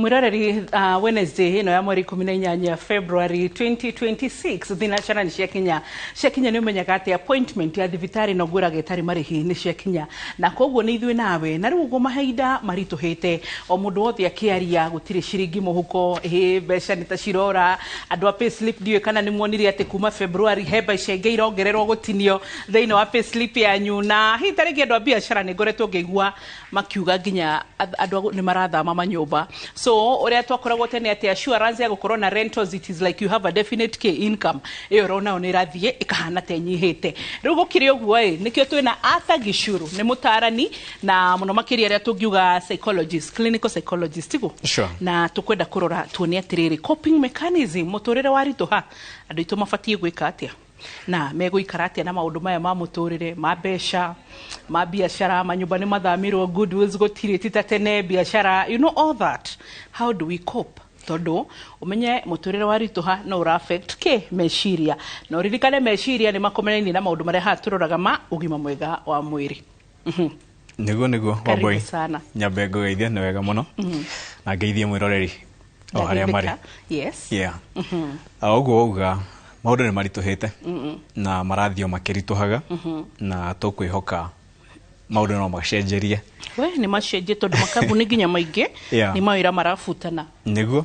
Mwiroreri, Wednesday ĩno ya mweri 18 February 2026, thinacara nĩ ciakinya. Ciakinya nĩ ũmenyaga atĩ appointment ya thibitarĩ no ngwĩraga ĩtarĩ marĩhi nĩ ciakinya, na koguo nĩ ithuĩ nawe. Na rĩu ũguo mahinda maritũhĩte, o mũndũ wothe akĩaria gũtirĩ ciringi mũhuko, ĩ mbeca nĩ ta cirora. Andũ a payslip, ndiũĩ kana nĩ muonire atĩ kuma February he mbeca ingĩ irongererwo gũtinio thĩinĩ wa payslip yanyu. Na hihi ta rĩngĩ andũ a biacara nĩ ngoretwo ngĩigua makiuga nginya andũ nĩ marathama manyũmba. So ũrĩa twakoragwo tene atĩ assurance ya gũkorwo na rentals, it is like you have a definite k income, ĩyo ũronayo nĩ ĩrathiĩ ĩkahana ta ĩnyihĩte. Rĩu gũkĩrĩ ũguo ĩ, nĩkĩo twĩna Arthur Gicuru, nĩ mũtarani na mũno makĩria arĩa tũngiuga psychologist, clinical psychologist, tiguo? Sure. Na tũkwenda kũrora tuone atĩrĩrĩ, coping mechanism, mũtũrĩre waritũha, andũ aitũ mabatiĩ gwĩka atĩa na megũikara atĩa na maũndũ maya ma mũtũrĩre, ma mbeca, ma biacara, manyũmba nĩ mathamirwo, goodwills gũtirĩ, ti ta tene biacara, you know all that. How do we cope? Tondũ ũmenye mũtũrĩre waritũha no ũra affect kĩ meciria, na ũririkane meciria nĩ makomanainie na maũndũ marĩa haha tũroraga ma ũgima mwega wa mwĩrĩ. Nĩguo. Karibu Wambui sana. Nyambe ngũgeithie, nĩ wega mũno, na ngeithie mwĩroreri o harĩa marĩ. Ndageithĩka. Yes. Yeah. O ũguo wauga, maũndũ nĩ maritũhĩte na marathiĩ o makĩritũhaga, na tũkwĩhoka maũndũ no macenjerie. We nĩ macenjie, tondũ makambuni nginya maingĩ nĩ mawĩra marabutana. Nĩguo.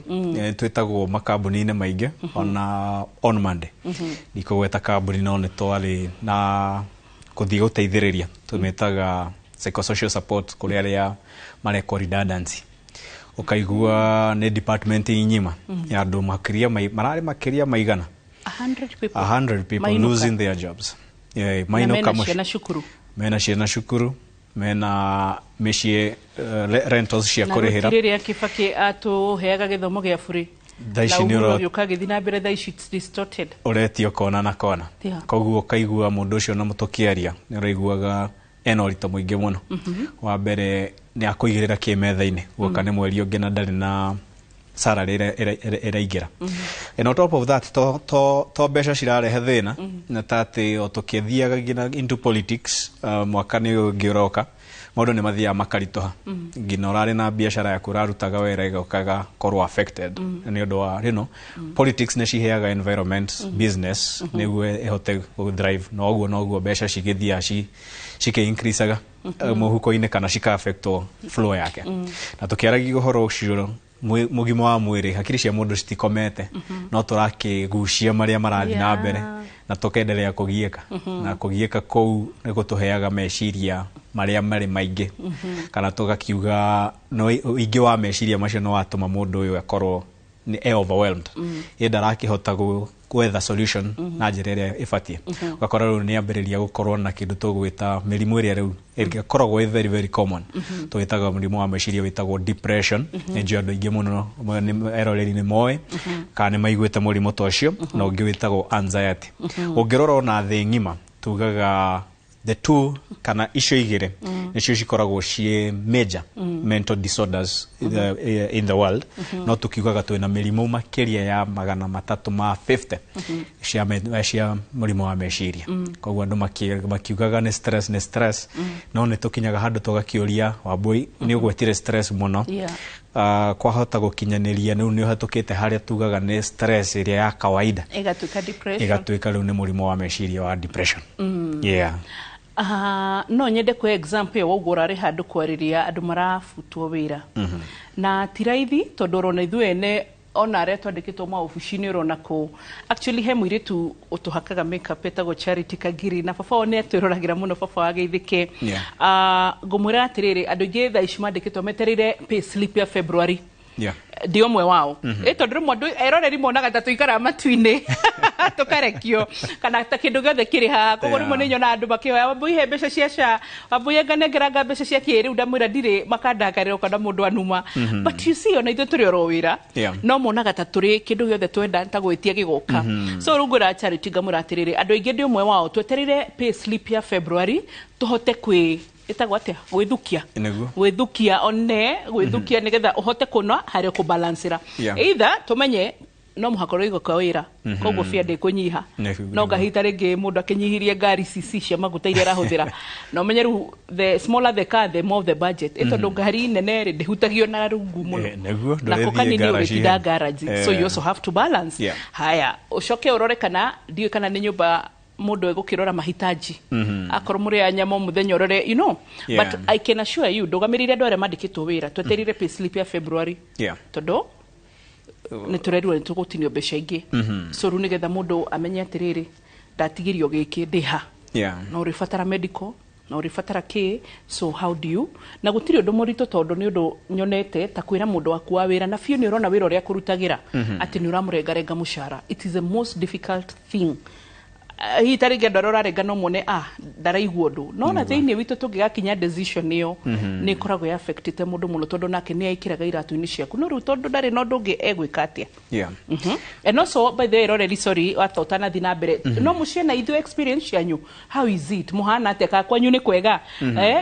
Twĩtagwo makambuni-inĩ maingĩ ona on Monday, ndikũgweta kambuni, no nĩ twarĩ na kũthiĩ gũteithĩrĩria, tũmĩtaga psychosocial support, kũrĩ arĩa marekwo redundancy. Ũkaigua nĩ department ng'ima ya andũ makĩria mararĩ makĩria maigana 100 people. 100 people Mainũka. losing their jobs, yeah, na mainũka mena mũciĩ. Ciana cukuru. Mena ciana cukuru, mena mĩciĩ, rentals cia na kũrĩhĩra. Gũtirĩ rĩrĩa Kibaki atũheaga gĩthomo gĩa bũrĩ Thaa ici na nĩ Uhuru agĩũka agĩthiĩ na mbere, thaa ici it's distorted. Ũretio kona na kona. Koguo ũkaigua mũndũ ũcio na mũtũkĩaria nĩ ũraiguaga ena ũritũ mũingĩ mũno. Wa mbere nĩ akũigĩrĩra kĩ metha-inĩ, guoka nĩ mweri ũngĩ na ndarĩ na salary ĩraingĩra. And on top of that, to mbeca cirarehe thĩna, na ta atĩ o tũkĩthiaga nginya into politics, mwaka nĩ ũngĩ ũroka, maũndũ nĩ mathiaga makaritũha, nginya ũrarĩ na biacara yaku ũrarutaga wĩra ĩgokaga korwo affected nĩ ũndũ wa politics. Nĩ ciheaga environment business nĩguo ĩhote gũ drive, na ũguo noguo mbeca cigĩthiaga cikĩ increasaga mũhuko-inĩ kana cika affectwo flow yake. Na tũkĩaragia ũhoro ũcio mũgima wa mwĩrĩ, hakiri cia mũndũ citikomete, no tũrakĩgucia marĩa marathiĩ na mbere na tũkenderea kũgiĩka, na kũgiĩka kũu nĩ gũtũheaga meciria marĩa marĩ maingĩ, kana tũgakiuga no ũingĩ wa meciria macio no watũma mũndũ ũyũ akorwo nĩ e overwhelmed, ĩ ndarakĩhota gwetha solution na njĩra ĩrĩa ĩbatiĩ. Ũgakora rĩu nĩ ambĩrĩria gũkorwo na kĩndũ tũgwĩta mĩrimũ ĩrĩa rĩu ĩkoragwo ĩ very very common, twĩtaga mũrimũ wa meciria wĩtagwo depression. Nĩ njũĩ andũ aingĩ mũno eroreri nĩ moĩ kana nĩ maiguĩte mũrimũ ta ũcio, na ũngĩ wĩtagwo anxiety. Ũngĩrora ona thĩ ng'ima, tugaga the two kana icio igĩrĩ nĩcio cikoragwo ciĩ major mental disorders in the world, no tukiugaga twĩna mĩrimũ makĩria ya 350 cia mũrimũ wa meciria. Koguo andũ makiugaga nĩ stress, nĩ stress, no nĩ tũkinyaga handũ tũgakĩũria, Wambui, nĩ ũgwetire stress mũno. Kwahota gũkinyanĩria rĩu nĩ ũhetũkĩte harĩa tugaga nĩ stress ĩrĩa ya kawaida, ĩgatuĩka depression. Ĩgatuĩka rĩu nĩ mũrimũ wa meciria wa depression, yeah. No nyende kũhe example ĩyo waugua ũrarĩ handũ kwarĩria andũ marabutwo wĩra, na ti raithi, tondũ ũrona ithuĩ ene ona arĩa twandĩkĩtwo maobici-inĩ, ũrona kũ actually he mũirĩtu ũtũhakaga makeup etagwo Charity Kagiri, na baba wao nĩ atwĩroragĩra mũno, baba wa Geithĩke. Ngũmwĩra atĩrĩrĩ, andũ aingĩ thaa ici mandĩkĩtwo metereire pay slip ya February. Ndi ũmwe wao, ĩ tondũ rĩmwe andũ eroreri monaga ta tũikaraga matu-inĩ tũkarekio kana ta kĩndũ gĩothe kĩrĩ haha. Koguo rĩmwe nĩ nyonaga andũ makĩhoya, "Wambui, he mbeca cia SHA, Wambui, anga nengeranga mbeca cia kĩ." Rĩu ndamwĩra ndirĩ, makandakarĩra, ũkona mũndũ anuma. But you see, ona ithuĩ tũrĩ oro wĩra, no monaga ta tũrĩ kĩndũ gĩothe twenda ta gwĩtia gĩgoka. So rĩu ngwĩra Charity, ngamwĩra atĩrĩrĩ, andũ aingĩ, ndĩ ũmwe wao, twetereire pay slip ya February tũhote kwĩ ĩtagwo atĩa, gwĩthukia. Gwĩthukia, one gwĩthukia nĩgetha ũhote kuona harĩa ũkũbalancĩra, either tũmenye No mũhaka ũrĩigwo kwa wĩra, koguo bia ndĩkũnyiha. No ngahita rĩngĩ mũndũ akĩnyihirie ngari cc cia maguta iria arahũthĩra, na ũmenye rĩu the smaller the car, the more the budget, tondũ ngari nene rĩ ndĩhutagio na rungu mũno. Nĩguo, nako ndũrĩthiĩ kanini garage. Ũrĩtinda garage, so you also have to balance. Haya, ũcoke ũrore kana ndiũĩ kana nĩ nyũmba mũndũ egũkĩrora mahitaji, akorwo mũrĩ a nyama o mũthenya ũrore. But I can assure you, ndũgamĩrĩire andũ arĩa mandĩkĩtwo wĩra, twetereire pay slip ya February, tondũ nĩ tũrerirwo nĩ tũgũtinio mbeca ingĩ. So rĩu nĩgetha mũndũ amenye atĩrĩrĩ, ndatigĩrio gĩkĩ ndĩha, na ũrĩbatara medical na ũrĩbatara kĩ, so how do you, na gũtirĩ ũndũ mũritũ, tondũ nĩ ũndũ nyonete ta kwĩra mũndũ waku wa wĩra na biũ nĩ ũrona wĩra ũrĩa akũrutagĩra atĩ nĩ ũramũrengarenga mũcara. It is the most difficult thing. Hihi ta rĩngĩ andũ arĩa ũrarenga no mone ndaraigua ũndũ, no na thĩinĩ witũ tũngĩgakinya decision ĩyo, nĩ ĩkoragwo ya affectĩte mũndũ mũno, tondũ nake nĩ aikĩraga iratũ-inĩ ciaku, no rĩu tondũ ndarĩ na ũndũ ũngĩ egwĩka atĩa? And also, by the way, roreri, sorry, ata ũtanathi na mbere, no mũciĩ na ithuĩ experience cianyu, how is it, mũhana atĩa, ka kwanyu nĩ kwega,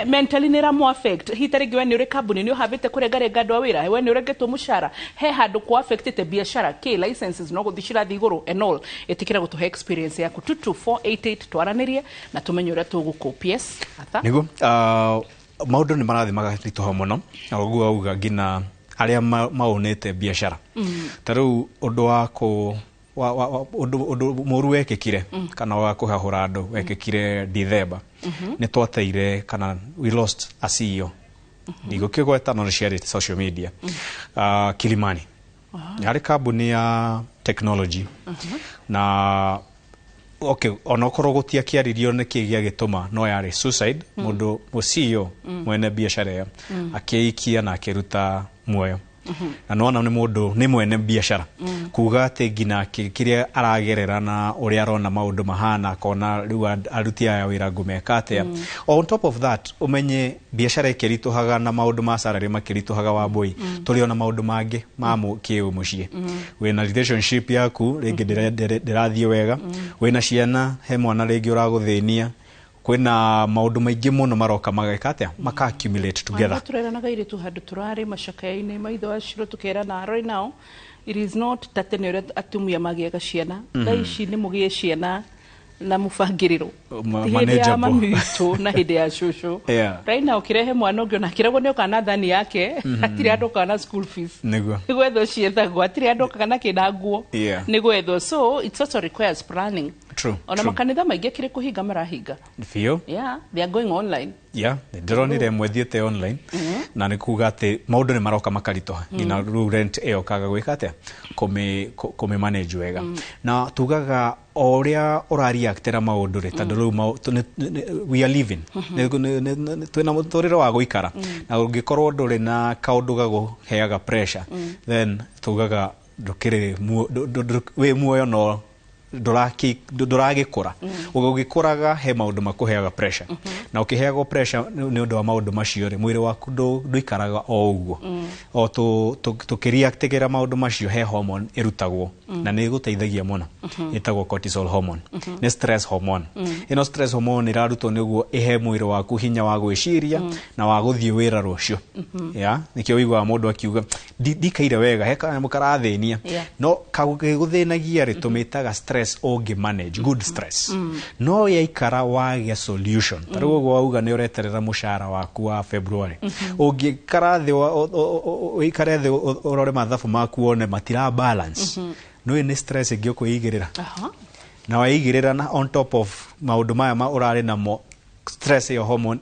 mentally nĩ ĩramũ affect? Hihi ta rĩngĩ we nĩ ũrĩ kambuni, nĩ ũhambĩte kũrengarenga andũ a wĩra, we nĩ ũrengetwo mũcara, he handũ kwa affectĩte biacara, kĩ licenses no gũthiĩ cirathiĩ igũrũ and all? Ĩtĩkĩra gũtũhe experience yaku, 22488, twaranĩrie na tũmenye ũrĩa tũgũcope. Yes, Arthur? Nĩguo, maũndũ nĩ marathiĩ magaritũha mũno, na ũguo auga nginya arĩa maũnĩte biacara, ta rĩu ũndũ wa kũ wa, wa, wa, ũndũ mũru wekĩkire kana wa kũhahũra andũ wekĩkire December, nĩ twateire kana we lost a CEO, ndigũkĩgweta no nĩ ciarĩ social media, Kilimani, yarĩ kambuni ya technology. Na okay, onokorwo gũtiakĩaririo nĩkĩ gĩagĩtũma, no yarĩ suicide. Mũndũ mũ CEO mwene biacara ĩyo akĩikia na akĩruta muoyo, na nona nĩ mũndũ nĩ mwene biacara, kuga atĩ nginya kĩrĩa aragerera na ũrĩa arona maũndũ mahana, akona rĩu aruti aya wĩra ngũmeka atĩa? On top of that, ũmenye biacara ĩkĩritũhaga na maũndũ ma salary makĩritũhaga, wa mbũi tũrĩ ona maũndũ mangĩ ma kĩũ mũciĩ. Wĩna relationship yaku rĩngĩ ndĩrathiĩ wega, wĩna ciana, he mwana rĩngĩ ũragũthĩnia, kwĩna maũndũ maingĩ mũno maroka mageka atĩa, maka accumulate together. Tũreranaga irĩtu handũ tũrarĩ macakaya-inĩ maitho aciro, tũkerana right now it is not ta tene ũrĩa atumia magĩaga ciana. Thaa ici nĩ mũgĩe ciana na mũbangĩrĩro. Ti hĩndĩ ya Manageable. Mami witũ na hĩndĩ ya cũcũ. Right now ũkĩrehe mwana ũngĩ ona akĩragwo nĩ oka na thani yake, hatirĩ andũ okaga na school fees, nĩ gwethwo ciethagwo, hatirĩ andũ okaga na kĩna nguo, nĩ gwethwo. So it also requires planning. Ona makanitha maingĩ kĩrĩ kũhinga marahinga. Biũ. Yeah, they are going online. Yeah, ndĩronire ĩmwe thiĩte online, na nĩ kuga atĩ maũndũ nĩ maroka makaritũha, nginya rĩu rent ĩyo kaga gwĩka atĩa, kũmĩ manage wega. Na tugaga o ũrĩa ũrareactĩra maũndũ rĩ, tondũ rĩu we are living. Twĩna mũtũrĩre wa gũikara, na ũngĩkorwo ndũrĩ na kaũndũ gagũheaga pressure, then tugaga ndũkĩrĩ wĩ muoyo no ndũragĩkũra. Ũgĩkũraga he maũndũ makũheaga pressure, na ũkĩheagwo pressure nĩ ũndũ wa maũndũ macio rĩ, mwĩrĩ waku ndũikaraga o ũguo. O tũkĩreactĩgĩra maũndũ macio, he hormone ĩrutagwo na nĩ ĩgũteithagia mũno, ĩtagwo cortisol hormone, nĩ stress hormone. Ĩno stress hormone ĩrarutwo nĩguo ĩhe mwĩrĩ waku hinya wa gwĩciria na wa gũthiĩ wĩra rũciũ. Ya nĩkĩo ũiguaga mũndũ akiuga, "Ndikaire wega, he kanyamũ karathĩnia." No kagũthĩnagia rĩ, tũmĩtaga stress ũngĩ manage, good stress. No yaikara wagĩa solution, ta rĩu ũguo wauga nĩ ũreterera mũcara waku wa February, ũngĩikara thĩ ũikare thĩ ũrore mathabu maku wone matira balance, nĩ nĩ stress ĩngĩ ũkwĩigĩrĩra. Na waigĩrĩra na on top of maũndũ maya ma ũrarĩ namo, stress ĩyo hormone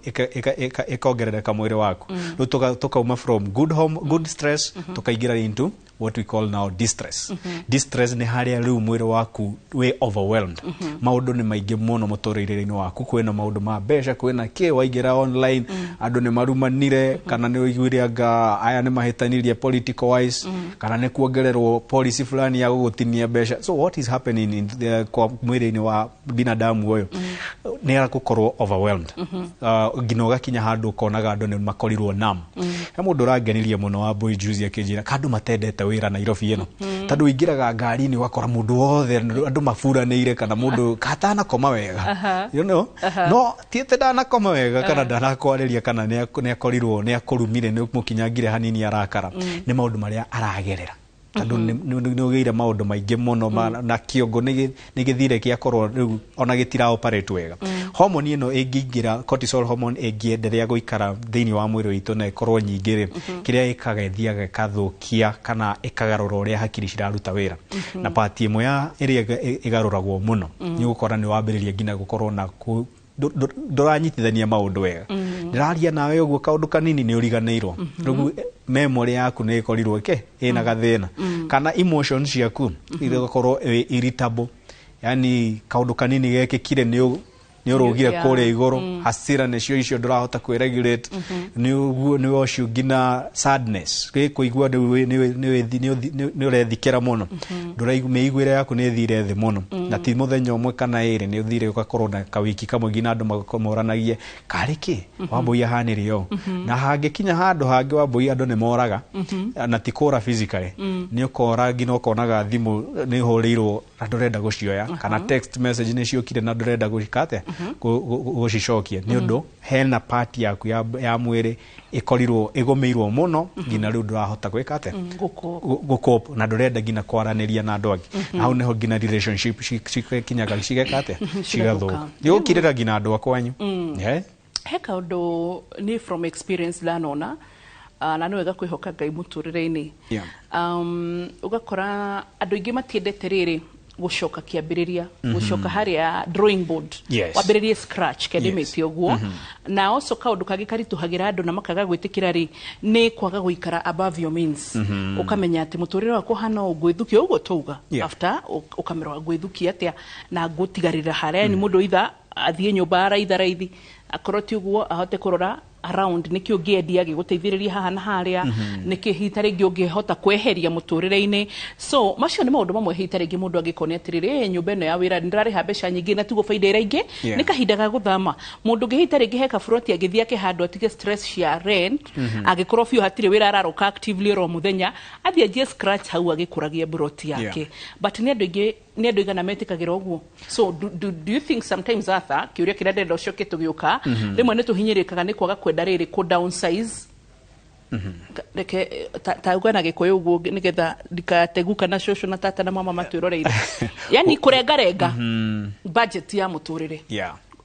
ĩkongerereka mwĩrĩ waku. Rĩu tukauma from good stress, tukaingĩra into what we call now distress. Distress nĩ harĩa rĩu mwĩrĩ waku wĩ overwhelmed, maũndũ nĩ maingĩ mũno mũtũrĩre-inĩ waku, kwĩna maũndũ ma mbeca, kwĩna kĩ, waingĩra online andũ nĩ marumanire, kana nĩ ũiguire anga aya nĩ mahĩtanirie political wise, kana nĩ kuongererwo policy fulani ya gũgũtinia mbeca. So what is happening in the, kwa mwĩrĩ-inĩ wa binadamu ũyũ nĩ agũkorwo overwhelmed, nginya ũgakinya handũ ũkonaga andũ nĩ makorirwo nam. He mũndũ ũrangenirie mũno wa Mbui juzi akĩnjĩra kandũ matendete wĩra Nairobi ĩno, tondũ ũingĩraga ngari-inĩ ũgakora mũndũ wothe andũ maburanĩire, kana mũndũ katanakoma wega, no ti atĩ ndanakoma wega kana ndanakwarĩria kana nĩ akorirwo nĩ akũrumire, nĩ mũkinyangire hanini arakara, nĩ maũndũ marĩa aragerera. Tondũ nĩ ũgĩire maũndũ maingĩ mũno na kĩongo nĩ gĩthire gĩakorwo rĩu ona gĩtira operate wega. Hormone ĩno ĩngĩingĩra, cortisol hormone ĩngĩenderea gũikara thĩinĩ wa mwĩrĩ witũ na ĩkorwo nyingĩ rĩ, kĩrĩa ĩkaga ĩthiaga ĩkathũkia kana ĩkagarũra ũrĩa hakiri ciraruta wĩra. Na part ĩmwe ya ĩrĩa ĩgarũragwo mũno nĩ ũgũkora nĩ wambĩrĩria nginya gũkorwo na ndũranyitithania maũndũ wega. Ndĩraria nawe ũguo kaũndũ kanini nĩ ũriganĩirwo. Rĩu memory yaku nĩ ĩkorirwo ĩke ĩna gathĩna. Kana emotions ciaku igakorwo irritable. Yani kaũndũ kanini gekĩkire nĩ ũrũgire kũrĩa igũrũ, hasira nĩcio icio ndũrahota kwĩregulate, nĩ ũguo nĩ ũcio nginya sadness, kũigua nĩ ũrethikĩra mũno, mĩiguĩre yaku nĩ ĩthire thĩ mũno, na ti mũthenya ũmwe kana ĩrĩ, nĩ ũthire ũgakorwo na kawiki kamwe nginya andũ moranagie karĩ kĩ Wambũi ahanĩre ũũ, na hangĩkinya handũ hangĩ Wambũi andũ nĩ moraga, na ti kũra physically, nĩ ũkora nginya ũkonaga thimũ nĩ ũhũrĩirwo na ndũrenda gũcioya, kana text message nĩ ciũkire na ndũrenda gũcika atĩa gũcicokia, nĩ ũndũ hena part yaku ya mwĩrĩ ĩkorirwo ĩgũmĩirwo mũno nginya rĩu ndũrahota gwĩka atĩa gũcope, na ndũrenda nginya kwaranĩria na andũ angĩ. Na hau nĩho nginya relationship cikinyaga cigeka atĩa cigathũka, nĩgũkirĩra nginya andũ a kwanyu. He kaũndũ nĩ from experience ndanona, na nĩ wega kwĩhoka Ngai mũtũrĩre-inĩ. Ũgakora andũ aingĩ matiendete rĩrĩ gũcoka kĩambĩrĩria, gũcoka harĩa drawing board, wambĩrĩrie scratch kendemĩte ũguo. Na also kaũndũ kangĩ karitũhagĩra andũ na makaga gwĩtĩkĩra rĩ, nĩ kwaga gũikara above your means. Ũkamenya atĩ mũtũrĩre wakwa ũhana ũũ, ngwĩthukia ũguo tauga after ũkamerwo ngwĩthukia atĩa na ngũtigarĩra harĩa, ni mũndũ either athiĩ nyũmba araitha raithi, akorwo ti ũguo ahote kũrora around nĩkĩ ũngĩendia gĩgũteithĩrĩria haha na harĩa, nĩkĩ hihi ta rĩngĩ ũngĩhota kweheria mũtũrĩre-inĩ. So macio nĩ maũndũ mamwe hihi ta rĩngĩ mũndũ angĩkonia atĩrĩrĩ, nyũmba ĩno ya wĩra nĩndĩrarĩha mbeca nyingĩ na tiguo baida ĩrĩa ingĩ, nĩ kahinda ga gũthama. Mũndũ ũngĩ hihi ta rĩngĩ he kaburoti agĩthiĩ ake handũ atige stress cia rent, angĩkorwo biũ hatirĩ wĩra araroka actively oro mũthenya, athiĩ anjie scratch hau agĩkũragia buroti yake. But nĩ andũ aingĩ, nĩ andũ aigana metĩkagĩra ũguo. So do you think sometimes, Arthur, kĩũria kĩrĩa ndĩrenda ũcoke tũgĩũka, rĩmwe nĩ tũhinyĩrĩkaga nĩ kwaga kwenda rĩrĩ kũ downsize? Reke tauga na Gĩkũyũ ũguo nĩgetha ndikateguka na cũcũ na tata na mama matwĩroreire. Yani kũrengarenga budget ya mũtũrĩre.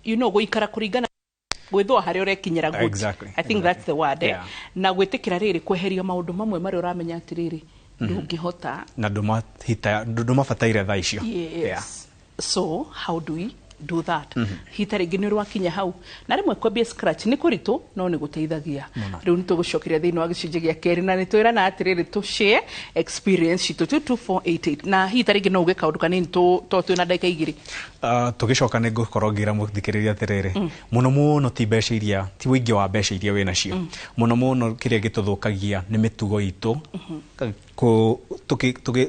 You know, gũikara kũringana gwĩthũa harĩa ũrekinyĩra good. I think that's the word. Na gwĩtĩkĩra rĩrĩ kweheria maũndũ mamwe marĩa ũramenya atĩrĩrĩ ndũngĩhota na ndũmabataire thaa icio. Yes. So how do we do that? Hita rĩngĩ nĩ rwakinya hau na rĩmwe kwambia scratch nĩ kũritũ no nĩ gũteithagia. Rĩu nĩ tũgũcokeria thĩinĩ wa gĩcunjĩ gĩa kerĩ na nĩ twĩrana atĩrĩrĩ tũ share experience citũ 22488 na hita rĩngĩ no uge kaũndũ kanini to twĩna ndagĩka igĩrĩ. Tũgĩcoka nĩ ngũkorwo ngĩra mũthikĩrĩria atĩrĩrĩ, mũno mũno ti mbeca iria, ti ũingĩ wa mbeca iria wĩ nacio, mũno mũno kĩrĩa gĩtũthũkagia nĩ mĩtugo itũ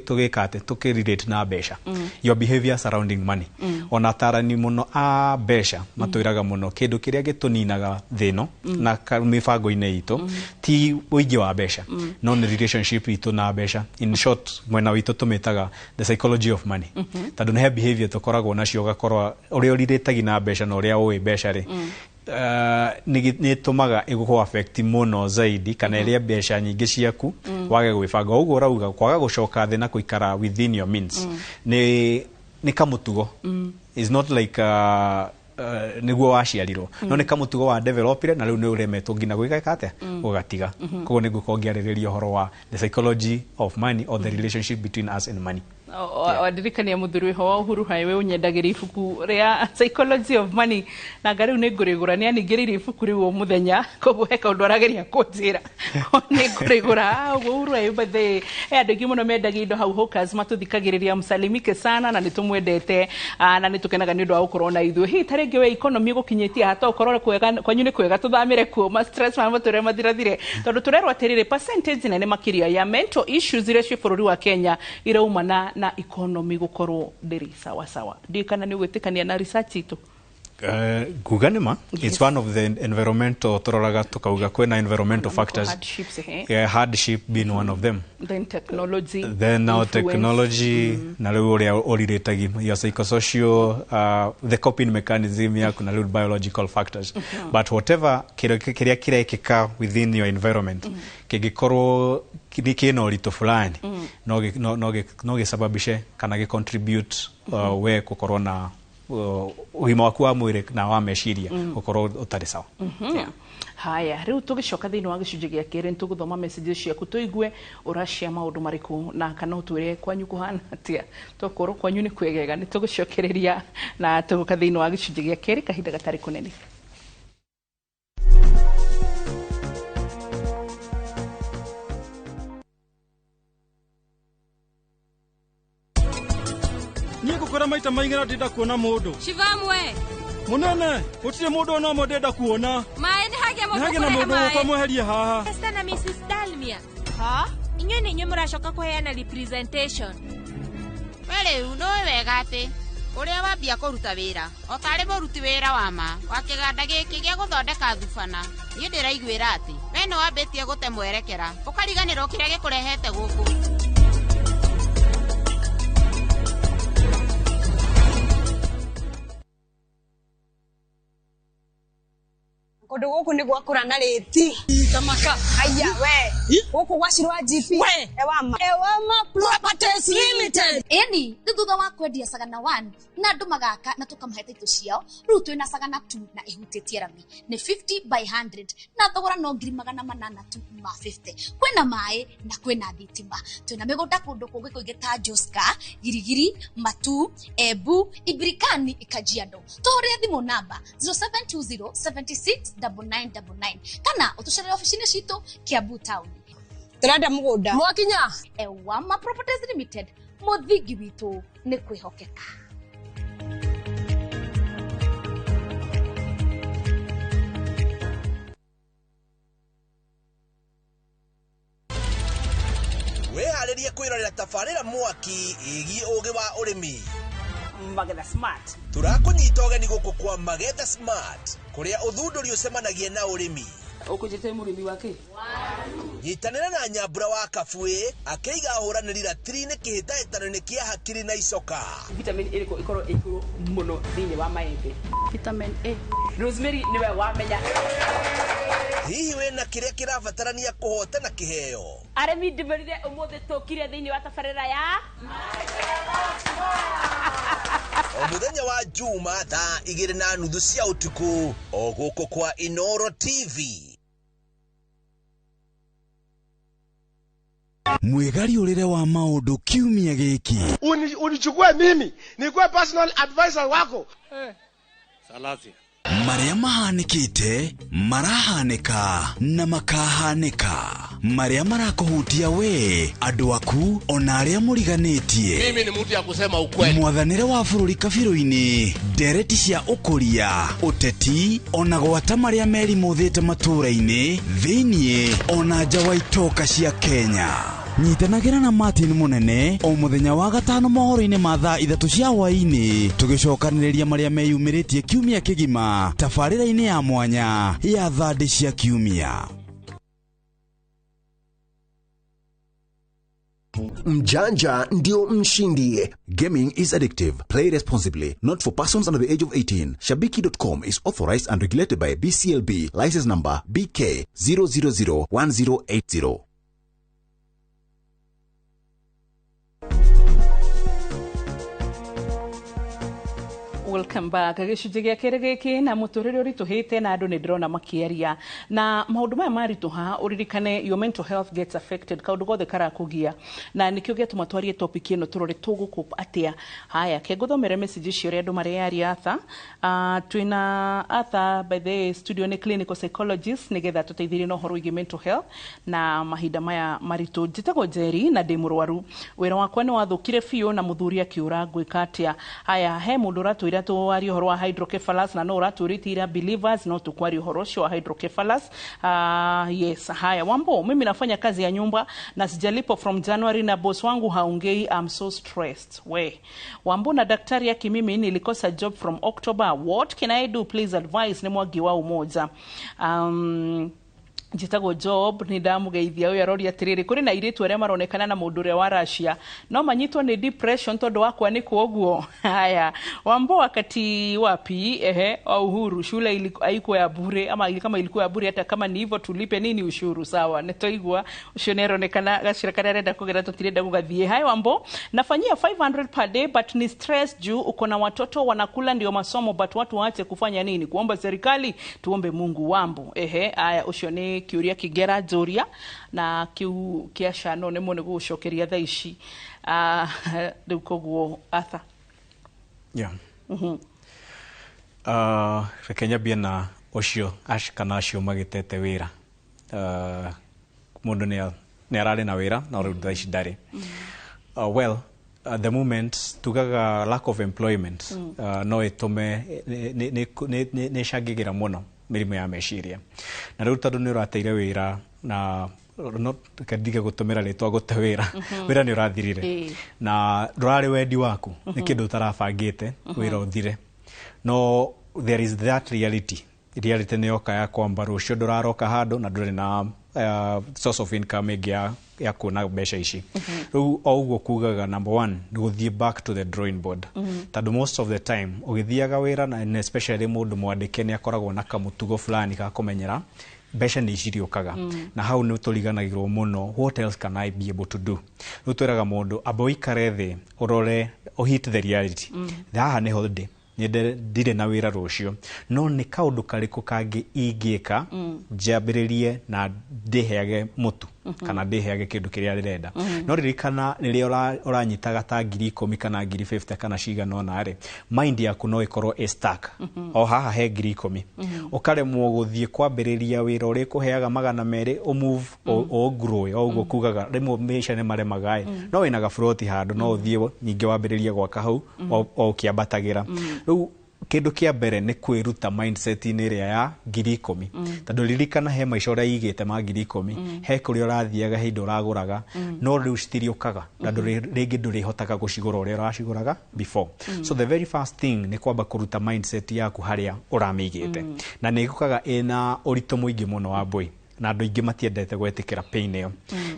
tũgĩka atĩ tũkĩrelate na mbeca, your behavior surrounding money. Ona atarani mũno a mbeca matwĩraga mũno kĩndũ kĩrĩa gĩtũninaga thĩ ĩno na mĩbango-inĩ itũ ti ũingĩ wa mbeca, no nĩ relationship itũ na mbeca. In short, mwena witũ tũmĩtaga the psychology of money, tondũ nĩ he behavior tũkoragwo nacio, ũgakorwo ũrĩa ũrirĩtagi na mbeca na ũrĩa ũĩ mbeca rĩ, nĩ ĩtũmaga ĩgũkũ affect mũno zaidi, kana ĩrĩa mbeca nyingĩ ciaku wage gwĩbanga. Ũguo ũrauga kwaga gũcoka thĩ na kũikara within your means nĩ kamũtugo. It's not like nĩguo waciarirwo, no nĩ kamũtugo wa developire na rĩu nĩ ũremetwo nginya gwĩka atĩa gũgatiga. Koguo nĩ ngũkorwo ngĩarĩrĩria ũhoro wa the psychology of money or the relationship between us and money. Wandirikania mũthuri wĩho wa Uhuru Highway ũnyendagĩria ibuku rĩa Psychology of Money, na nga rĩu nĩ ngũrĩgũra, nĩ aningĩrĩirie ibuku rĩu o mũthenya, koguo he kaũndũ arageria kũnjĩra nĩ ngũrĩgũra. Ũguo Uhuru Highway by the he andũ aingĩ mũno mendagia indo hau Hawkers matũthikagĩrĩria, msalimike sana na nĩ tũmwendete na nĩ tũkenaga nĩ ũndũ wa gũkorwo na ithuĩ. Hihi ta rĩngĩ we economy ĩgũkinyĩtie haha, to ũkorwo kwega kwanyu nĩ kwega, tũthamĩre kuo ma stress ma mũtũrĩre mathirathire, tondũ tũrerwo atĩrĩrĩ percentage nene makĩria ya mental issues iria ciĩ bũrũri wa Kenya iraumana na economy gũkorwo ndĩrĩ sawa sawa. Ndiũ kana nĩ ũgwĩtĩkania na research itũ? Nguga nĩ ma. It's one of the environmental, tũroraga tũkauga kwĩna environmental factors. Hardships, eh? Yeah, hardship being one of them. Then technology. Then now influence. Technology na rĩu ũrĩa ũrirĩtagi your psychosocial, the coping mechanism yaku, na rĩu biological factors. But whatever kĩrĩa kĩrekĩka within your environment kĩngĩkorwo nĩ kĩna ũritũ fulani, no gĩsababishe kana gĩ contribute we gũkorwo na ũgima waku wa mwĩrĩ na wa meciria gũkorwo ũtarĩ sawa. Yeah. Haya, rĩu tũgĩcoka thĩinĩ wa gĩcunjĩ gĩa kerĩ, nĩtũgũthoma messages ciaku, tũigue ũracia maũndũ marĩkũ na kana ũtwĩre kwanyu kũhana atĩa. Tokorwo kwanyu nĩ kwegega, nĩ tũgũcokereria na tũgũka thĩinĩ wa gĩcunjĩ gĩa kerĩ kahinda gatarĩ kũnene. Niĩ ngũkora maita maigana ndĩenda kuona mũndũ. Shivamwe. Mũnene, gũtirĩ mũndũ ona ũmwe ndĩenda kuona. Maĩ nĩ hagĩa Nĩ mũndũ hagĩa na kũrehe mũndũ gũka maĩ. mweherie haha. Esther na Mrs. Dalmia. Ha? Inyuĩ nĩ inyuĩ mũracoka kũheana representation. We rĩu nĩũĩ wega atĩ ũrĩa wambia kũruta wĩra o tarĩ mũruti wĩra wa ma wa kĩganda gĩkĩ gĩa gũthondeka thubana, niĩ ndĩraiguĩra atĩ we nĩ wambĩtie gũte mwerekera ũkariganĩrwo kĩrĩa gĩkũrehete gũkũ. Kũndũ gũkũ nĩ gwakũra na rĩti. Tamaka. Aya we. Gũkũ gwacirwa GP. We. Ewama. Ewama Properties Limited. Ĩni nĩ thutha wa kwendia Sagana 1 na andũ magaka na tũkamahe taitũ ciao, rĩu twĩna Sagana 2 na ĩhutĩtie rami nĩ 50 by 100 na thogora no 800,000 tu ma 50. Kwĩna maĩ na kwĩna thitima. Twĩna mĩgũnda kũndũ kũngĩ kũingĩ ta Joska, Girigiri, Matu, Embu, Ibirikani, Kajiado. Tũhũrĩre thimũ namba 0720 76 9999 kana ũtũcerere obici-inĩ citũ Kiambu Town. Tũrenda mũgũnda. Mwakinya. Ewama Properties Limited, mũthingi witũ nĩ kwĩhokeka. Wĩharĩrie kwĩrorera tabarĩra mwaki ĩgiĩ ũgĩ wa ũrĩmi. Magetha Smart. Tũrakũnyita ũgeni gũkũ kwa Magetha Smart, kũrĩa ũthundũri ũcemanagia na ũrĩmi. Ũkũnjĩte mũrĩmi wake. Nyitanĩra na Nyambura wa Kabuĩ akĩiga ahũranĩri ratiri-inĩ kĩhĩtahĩtano-inĩ kĩa hakiri na icoka. Vitamin ĩrĩkũ ĩkorwo ĩ igũrũ mũno thĩinĩ wa maembe? Vitamin A. Rosemary nĩwe wamenya. Hihi wĩna kĩrĩa kĩrabatarania kũhotana kĩheo? Arĩmi ndĩmerire ũmũthĩ tũkire thĩinĩ wa tabarĩra ya O mũthenya wa Juma thaa 2:30 cia ũtukũ o gũkũ kwa Inoro TV. Mwĩgariũrĩre wa maũndũ kiumia gĩkĩ. Unichukue mimi nikuwe personal advisor wako. Salasia. Marĩa mahanĩkĩte, marahanĩka na makahanĩka, marĩa marakũhutia we, andũ aku ona arĩa mũriganĩtie. Mimi ni mtu ya kusema ukweli. Mwathanĩre wa bũrũri kabirũ-inĩ, ndereti cia ũkũria, ũteti ona gwata marĩa merimũthĩte matũũra-inĩ thĩiniĩ ona nja wa itoka cia Kenya. Nyitanagĩra na Martin Mũnene o mũthenya wa gatano mohoro-inĩ ma thaa 3 cia hwaĩ-inĩ, tũgĩcokanĩrĩria marĩa meyumĩrĩtie kiumia kĩgima tabarĩra-inĩ ya mwanya ya thandĩ cia kiumia. Mjanja ndio mshindi. Gaming is addictive. Play responsibly. Not for persons under the age of 18. Shabiki.com is authorized and regulated by BCLB. License number BK 0001080. Welcome back. Gĩcunjĩ gĩa kerĩ gĩkĩ na mũtũrĩre ũritũhĩte na andũ nĩ ndĩrona makĩaria na maũndũ maya maritũha, ũririkane your mental health gets affected, kaũndũ gothe karakũgia, na nĩkĩo gĩatũma twarie topic ĩno tũrore tũgũcope atĩa. Haya, ke ngũthomere message icio ũrĩa andũ marearia. Arthur, twĩna Arthur by the way, studio nĩ clinical psychologist, nĩgetha tũteithĩrĩrie na ũhoro wĩgiĩ mental health na mahinda maya maritũ. Njĩtagwo Njeri na ndĩ mũrwaru, wĩra wakwa nĩ wathũkire biũ na mũthuri akĩũra, ngwĩka atĩa? Haya, he mũndũ ũratwĩra Ndagwĩra twarie ũhoro wa hydrocephalus na no ũratũrĩtie ira believers no tũkwaria ũhoro ũcio wa hydrocephalus. Yes, haya Wambo, mimi nafanya kazi ya nyumba na sijalipwa from January na boss wangu haongei, I'm so stressed. We Wambo na daktari yake, mimi nilikosa job from October, what can I do, please advice. Nĩ Mwangi wa Umoja. Njĩtagwo Job, nĩ ndamũgeithia. Ũyũ aroria atĩrĩrĩ, kũrĩ na airĩtu arĩa maronekana na mũndũ ũrĩa wa Russia no manyitwo nĩ depression tondũ wa kwanĩkwo ũguo. Haya Wambo, wakati wapi ehe wa Uhuru shule haikuwa ya bure ama kama ilikuwa ya bure, hata kama ni hivyo tulipe nini ushuru? Sawa, nĩ twaigua ũcio nĩ aronekana gacĩra karĩa arenda kũgera tũtirenda gũgathiĩ. Haya Wambo, nafanyia 500 per day but ni stress juu uko na watoto wanakula ndio masomo, but watu waache kufanya nini, kuomba serikali, tuombe Mungu. Wambo, ehe haya ũcio nĩ kĩũria kĩngĩ aranjũria na kĩu kĩa cano nĩ mũno gũgũcokeria thaa ici. Rĩu koguo Arthur. Yeah. Reke nyambie na ũcio kana acio magĩtete wĩra. Mũndũ nĩ ararĩ na wĩra no rĩu thaa ici ndarĩ. Well, at the moment tugaga lack of employment no ĩtũme nĩ ĩcangagĩra mũno mĩrimũ ya meciria, na rĩu tondũ nĩ ũrateire wĩra na no reke ndige gũtũmĩra rĩtwa gũte wĩra, wĩra nĩ ũrathirire na ndũrarĩ wendi waku, nĩ kĩndũ ũtarabangĩte wĩra ũthire, no there is that reality nĩ yoka ya kwamba rũciũ ndũraroka handũ na ndũrĩ na source of income ĩngĩ ya kuona mbeca ici. Rĩu o ũguo kugaga number one nĩ gũthiĩ back to the drawing board, tondũ most of the time ũgĩthiaga wĩra na and especially mũndũ mwandĩke nĩ akoragwo na kamũtugo fulani ga kũmenyera mbeca nĩ iciriũkaga, na hau nĩ tũriganagĩrwo mũno, what else can I be able to do? Rĩu twĩraga mũndũ amba ũikare thĩ ũrore, hit the reality, haha nĩho ndĩ, ndirĩ na wĩra rũciũ, no nĩ kaũndũ karĩkũ kangĩ ingĩka njambĩrĩrie na ndĩheage mũtu kana ndĩheage kĩndũ kĩrĩa ndĩrenda. No ririkana rĩrĩa ũranyitaga ta 10,000 kana 50,000 kana cigana ũna rĩ, mind yaku no ĩkorwo ĩ stuck o haha he 10,000, ũkaremwo gũthiĩ kwambĩrĩria wĩra ũrĩa ĩkũheaga 200, ũmove ũgrow. O ũguo kugaga rĩmwe maica nĩ maremaga ĩ, no wĩna gaburoti handũ no ũthiĩ ningĩ wambĩrĩrie gwaka hau o ũkĩambatagĩra. Rĩu kĩndũ kĩa mbere nĩ kwĩruta mindset-inĩ ĩrĩa ya 10,000, tondũ ririkana he maica ũrĩa igĩte ma 10,000, he kũrĩa ũrathiaga, he indo ũragũraga, no rĩu citiriũkaga na rĩngĩ ndũrĩhotaga gũcigũra ũrĩa ũracigũraga before. So the very first thing nĩ kwamba kũruta mindset yaku harĩa ũramĩigĩte, na nĩ ĩgũkaga ĩna ũritũ mũingĩ mũno wa mbũi, na andũ aingĩ matiendete gwĩtĩkĩra pain ĩyo.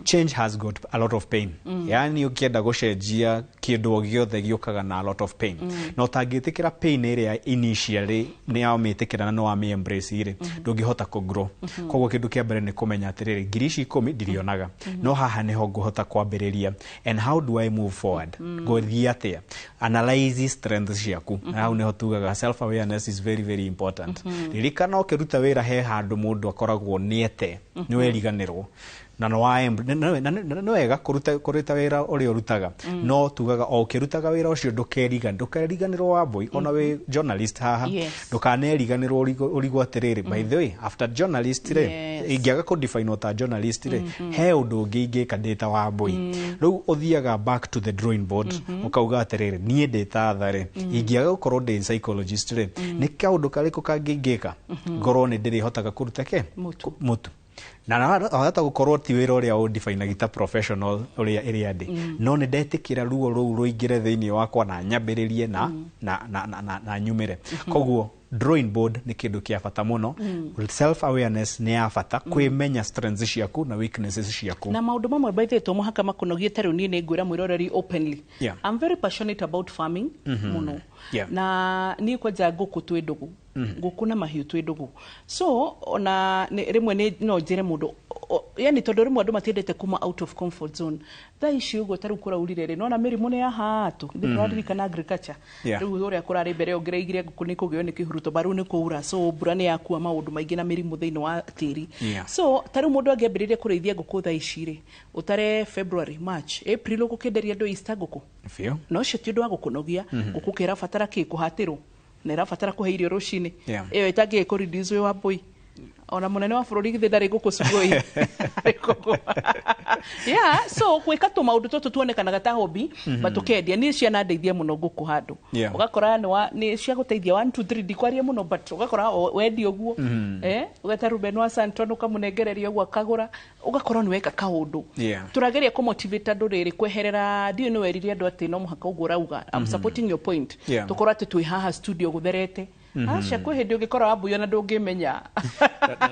Change has got a lot of pain. Yani ũkĩenda gũcenjia kĩndũ o gĩothe gĩũkaga na a lot of pain, na ũtangĩtĩkĩra pain ĩrĩa initially nĩ wamĩtĩkĩra na nĩ wamĩ embrace rĩ, ndũngĩhota kũ grow. Koguo kĩndũ kĩa mbere nĩ kũmenya atĩrĩrĩ, 10,000 ndirionaga, no haha nĩho ngũhota kwambĩrĩria, and how do I move forward? Ngũthiĩ atĩa? Analyze strengths ciaku, na hau nĩho tugaga self awareness is very very important. Ririkana ũkĩruta wĩra he handũ mũndũ akoragwo nĩete nĩ weriganĩrwo na nĩ wega kũruta wĩra ũrĩa ũrutaga, no tugaga o ũkĩrutaga wĩra ũcio ndũkeriganĩrwo wa mbũi, ona wĩ journalist haha, ndũkaneriganĩrwo ũrigwo atĩrĩrĩ, by the way, after journalist rĩ, ingĩaga kũ define ta journalist rĩ, he ũndũ ũngĩ ingĩka ndĩ ta wa mbũi? Rĩu ũthiaga back to the drawing board, ũkauga atĩrĩrĩ, niĩ ndĩ ta tha rĩ, ingĩaga gũkorwo ndĩ psychologist rĩ, nĩ kaũndũ karĩkũ kangĩ ingĩka ngorwo nĩ ndĩrĩhotaga kũruta ke mũtu na wahota gũkorwo ti wĩra ũrĩa ũndefinaga ta professional ũrĩa ĩrĩa ndĩ, no nĩ ndetĩkĩra ruo rũu rũingĩre thĩinĩ wakwa na nyambĩrĩrie na nyumĩre. Koguo drawing board nĩ kĩndũ kĩa bata mũno. Self awareness nĩ ya bata, kwĩmenya strengths ciaku na weaknesses ciaku. Na maũndũ mamwe by the way to mũhaka makũnogie. Ta rĩu niĩ nĩ ngwĩra mwĩroreri openly, I'm very passionate about farming mũno, na niĩ kwanja ngũkũ twĩ ndũgũ, ngũkũ na mahiũ twĩ ndũgũ, so ona rĩmwe nĩ no njĩre mũndũ yani tondũ rĩmwe andũ matiendete kuma out of comfort zone. Thaa ici ũguo ta rĩu kũraurire rĩ, nona mĩrimũ nĩ yahatũ, ndĩraririkana agriculture, rĩu ũrĩa kũrarĩ mbere ũngĩraigire ngũkũ nĩ kũgĩo nĩ kĩhuruto, ba rĩu nĩ kũura, so mbura nĩ yakua maũndũ maingĩ na mĩrimũ thĩinĩ wa tĩri. So ta rĩu mũndũ angĩambĩrĩria kũrĩithia ngũkũ thaa ici rĩ, ũtare February, March, April ũgũkĩenderia andũ Easter ngũkũ. Biũ. No ũcio ti ũndũ wa gũkũnogia. Ngũkũ kĩrabatara kĩ kũhatĩrwo na ĩrabatara kũhe irio rũcinĩ, ĩyo ĩtangĩgĩ kũ reduce wĩ wa mbũi. Ona mũnene wa bũrũri githĩ ndarĩ ngũkũ cugoi? Arĩ ngũkũ. Yeah, so gwĩka tũmaũndũ tũtũ tuonekanaga ta hobby, but ũkendia niĩ ciana ndeithia mũno ngũkũ handũ. Ũgakora nĩ cia gũteithia 1 2 3, ndikwaria mũno, but ũgakora wendia ũguo, ũgeta Ruben wa Santon, ũkamũnengereria ũguo akagũra, ũgakorwo nĩ weka kaũndũ. Tũrageria kũmotivate andũ rĩrĩ kweherera, ndiũĩ nĩ werire andũ atĩ no mũhaka ũguo ũrauga. I'm supporting your point. Tũkorwo atĩ twĩ haha studio gũtherete. Aca, kwĩ hĩndĩ ũngĩkora wambuyo na ndũngĩmenya.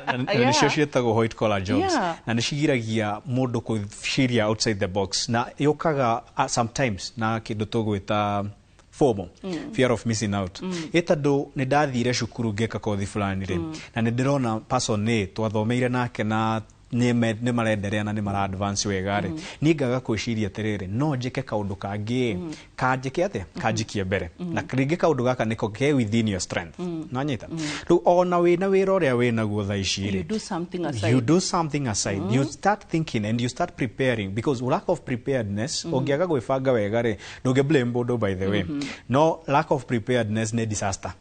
Na nĩcio ciĩtagwo white collar jobs. Na nĩ cigiragia mũndũ gwĩciria outside the box, na yũkaga sometimes na kĩndũ tũgwĩta FOMO, fear of missing out. Ĩ tondũ nĩ ndathire cukuru ngĩka kothi fulani rĩ, na nĩ ndĩrona person A twathomeire nake na nĩ marenderea na nĩ mara advance wega rĩ, niĩ ngaga gwĩciria atĩrĩrĩ, no njĩke kaũndũ kangĩ kanjĩke atĩa, kanjikie mbere, na rĩngĩ kaũndũ gaka nĩko ke within your strength. Nanyita rĩu ona wĩna wĩra ũrĩa wĩnaguo thaa ici rĩ, You do something aside. You do something aside. You start thinking and you start preparing, because lack of preparedness, ũngĩaga gwĩbanga wega rĩ, ndũngĩ blame mũndũ, by the way, no lack of preparedness nĩ disaster.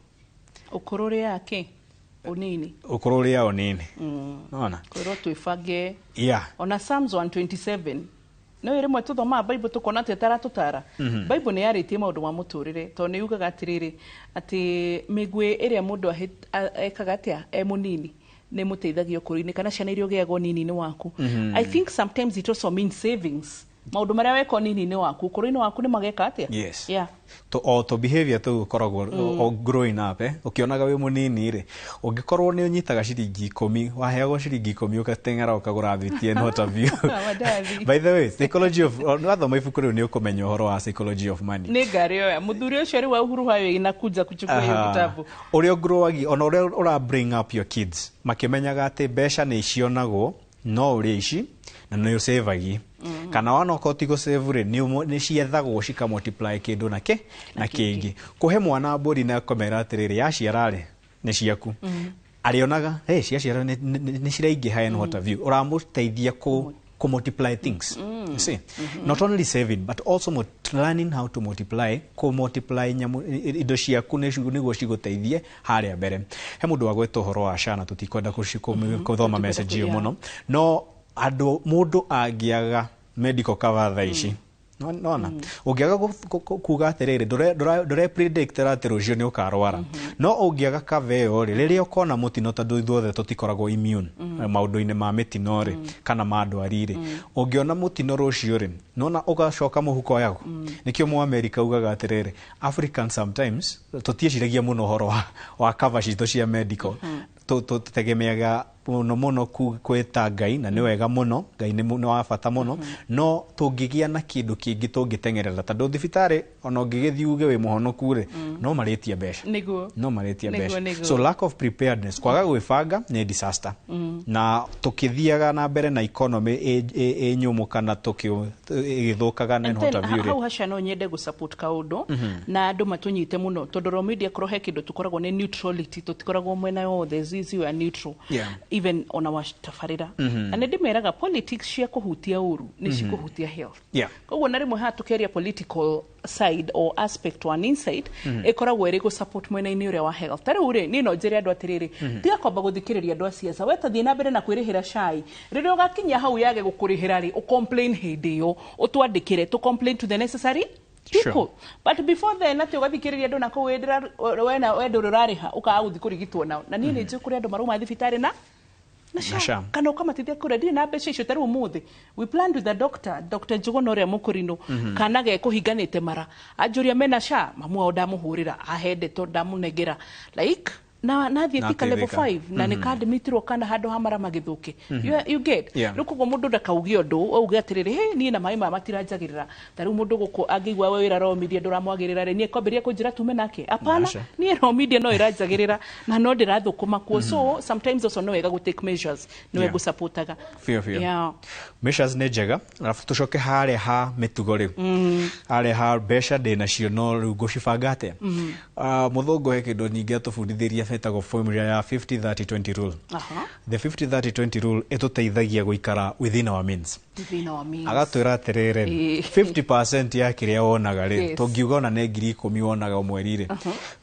Ũkũrũ ũrĩa yake ũnini. Ũkũrũ ũrĩa ũnini, nona. Kwĩrwo twĩbange. Ona Psalms 127 no rĩmwe tũthomaga Bible tũkona atĩ taratũtara. Bible nĩ yarĩtie maũndũ ma mũtũrĩre, tondũ nĩ yugaga atĩrĩrĩ, atĩ mĩguĩ ĩrĩa mũndũ ekaga atĩa e mũnini nĩ mũteithagia ũkũrũ-inĩ, kana ciana iria ũgĩaga ũnini-inĩ waku. I think sometimes it also means savings, maũndũ marĩa weka ũnini-inĩ waku, ũkũrũ-inĩ waku nĩ mageka atĩa. To o to behavior tu ũkoragwo o growing up, ũkĩonaga wĩ mũnini rĩ, ũngĩkorwo nĩ ũnyitaga ciringi 10, waheagwo ciringi 10, ũgateng'era ũkagũra thwiti and what have you. Mandathi. By the way, psychology of, wathoma ibuku rĩu nĩ ũkũmenya ũhoro wa psychology of money. Nĩ ngarĩoya mũthuri ũcio rĩu wa Uhuru Highway inakuja kuchukua hiyo kitabu. Ũrĩa ũgrowagi, ona ũrĩa ũra bring up your kids makĩmenyaga atĩ mbeca nĩ cionagwo no ũrĩa ici na nĩ ũcĩvagi, kana wana okorwo ti gũcĩvu rĩ, nĩ ciethagwo cika multiply kĩndũ na kĩ na kĩngĩ. Kũhe mwana mbũri na kũmera atĩrĩrĩ, yaciara rĩ, nĩ ciaku, arĩonaga hey, ciaciara nĩ ciraingĩha and what have you, ũramũteithia kũ multiply things. You see, not only saving but also learning how to multiply, kũ multiply nyamũ, indo ciaku nĩguo cigũteithie harĩa mbere. He mũndũ wagweta ũhoro wa SHA, na tũtikwenda gũthoma message ĩyo mũno, no andũ, mũndũ angĩaga medical cover thaa ici, nona ũngĩaga kuga atĩrĩrĩ, ndũre predict atĩ rũciũ nĩ ũkarwara, no ũngĩaga cover ĩyo rĩ, rĩrĩa ũkona mũtino, tondũ ithuothe tũtikoragwo immune maũndũ-inĩ ma mĩtino rĩ, kana ma ndwari rĩ, ũngĩona mũtino rũciũ rĩ, nona ũgacoka mũhuko yaku. Nĩkĩo mu America ugaga atĩrĩrĩ, African sometimes tũtiĩciragia mũno ũhoro wa cover citũ cia medical, tũtegemeaga mũno mũno kwĩta Ngai, na nĩ wega mũno, Ngai nĩ wa bata mũno, no tũngĩgĩa na kĩndũ kĩngĩ tũngĩteng'erera, tondũ thibitarĩ ona ũngĩgĩthiĩ uge wĩ mũhonoku rĩ, no marĩtie mbeca. No marĩtie mbeca. So lack of preparedness, kwaga gwĩbanga nĩ disaster. Na tũkĩthiaga na mbere na economy ĩ nyũmũ kana ĩgĩthũkaga na And what then have you rĩ. Hau haca no nyende gũ support kaũndũ na andũ matũnyite mũno, tondũ raw media korwo he kĩndũ tũkoragwo nĩ neutrality, tũtikoragwo mwena wothe, zizi we are neutral. Even ona watabarĩra, na nĩ ndĩmeraga politics cia kũhutia ũru nĩ cikũhutia health. Koguo na rĩmwe haha tũkĩaria political side or aspect one inside, ĩkoragwo ĩrĩ gũ support mwena-inĩ ũrĩa wa health. Ta rĩu rĩ, niĩ no njĩre andũ atĩrĩrĩ, tiga kwamba gũthikĩrĩria andũ a siasa, we ta thiĩ na mbere na kwĩrĩhĩra cai, rĩrĩa ũgakinyia hau yage gũkũrĩhĩra rĩ, ũcomplain hĩndĩ ĩyo, ũtwandĩkĩre tũ complain to the necessary people. But before then, atĩ ũgathikĩrĩria andũ na kũu wena we ndũrĩ ũrarĩha, ũkaga gũthiĩ kũrigitwo nao, na niĩ nĩ njũĩ kũrĩ andũ marauma thibitarĩ na Na SHA. Kana ũkamatithia kũrĩa ndirĩ na mbeca icio. Ta rĩu ũmũthĩ we planned with the doctor, Dr. Njuguna ũrĩa mũkũrinũ, kana gekũhinganĩte mara anjũria mena SHA, mamu wao ndamũhũrĩra, ahe ndeto, ndamũnengera like na nathiĩ Na Thika level ateithĩka. 5 na nĩ kadimitirwo kana handũ ha mara magĩthũke. You get? Yeah. Rĩu koguo mũndũ ndakauge ũndũ, auge atĩrĩrĩ, hey, niĩ na maĩ maya matiranjagĩrĩra. Ta rĩu mũndũ gũkũ angĩigua we wĩra raw media ndũramwagĩrĩra rĩ, niĩ kwambĩrĩria kũnjĩra tume nake, hapana. Aca. Niĩ raw media no ĩranjagĩrĩra na no ndĩrathũkũma kuo, so sometimes also no wega gũ take measures, nĩ wega gũsupportaga. Biũ biũ. Measures nĩ njega, arabu tũcoke harĩa ha mĩtugo rĩu, harĩa ha mbeca ndĩ nacio, no rĩu ngũcibanga atĩa? Ah, mũthũngũ he kĩndũ ningĩ atũbundithirie betagwo formula ya 50 30 20 rule. The 50 30 20 rule ĩtũteithagia gũikara within our means. Within our means. Agatwĩra atĩrĩrĩ, 50% ya kĩrĩa wonaga rĩ, tũngiuga ona nĩ 10,000 wonaga o mweri rĩ,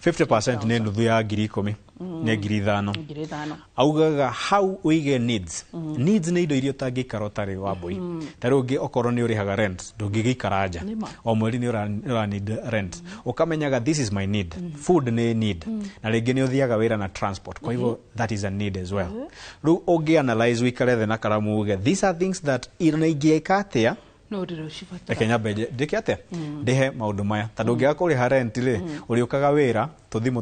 50% nĩ nuthu ya 10,000. Nĩ 5,000. 5,000. Augaga hau ũige needs. Needs nĩ indo iria ũtangĩikara ũtarĩ wa mbũi. Ta rĩu ũngĩ okorwo nĩ ũrĩhaga rent, ndũngĩgĩikara nja. Nĩma. O mweri nĩ ũra need rent, ũkamenyaga this is my need. Food nĩ need, na rĩngĩ nĩ ũthiaga wĩra na transport, kwa hivyo that is a need as well. Rĩu ũngĩ analyze, ũikare thĩ na karamu, uge these are things that ina ingĩka atĩa. No ndĩrĩ ũcibatara. Reke nyambe ndĩke atĩa, ndĩhe maũndũ maya, tondũ ũngĩaga kũrĩha rent rĩ, ũrĩũkaga wĩra tũthimũ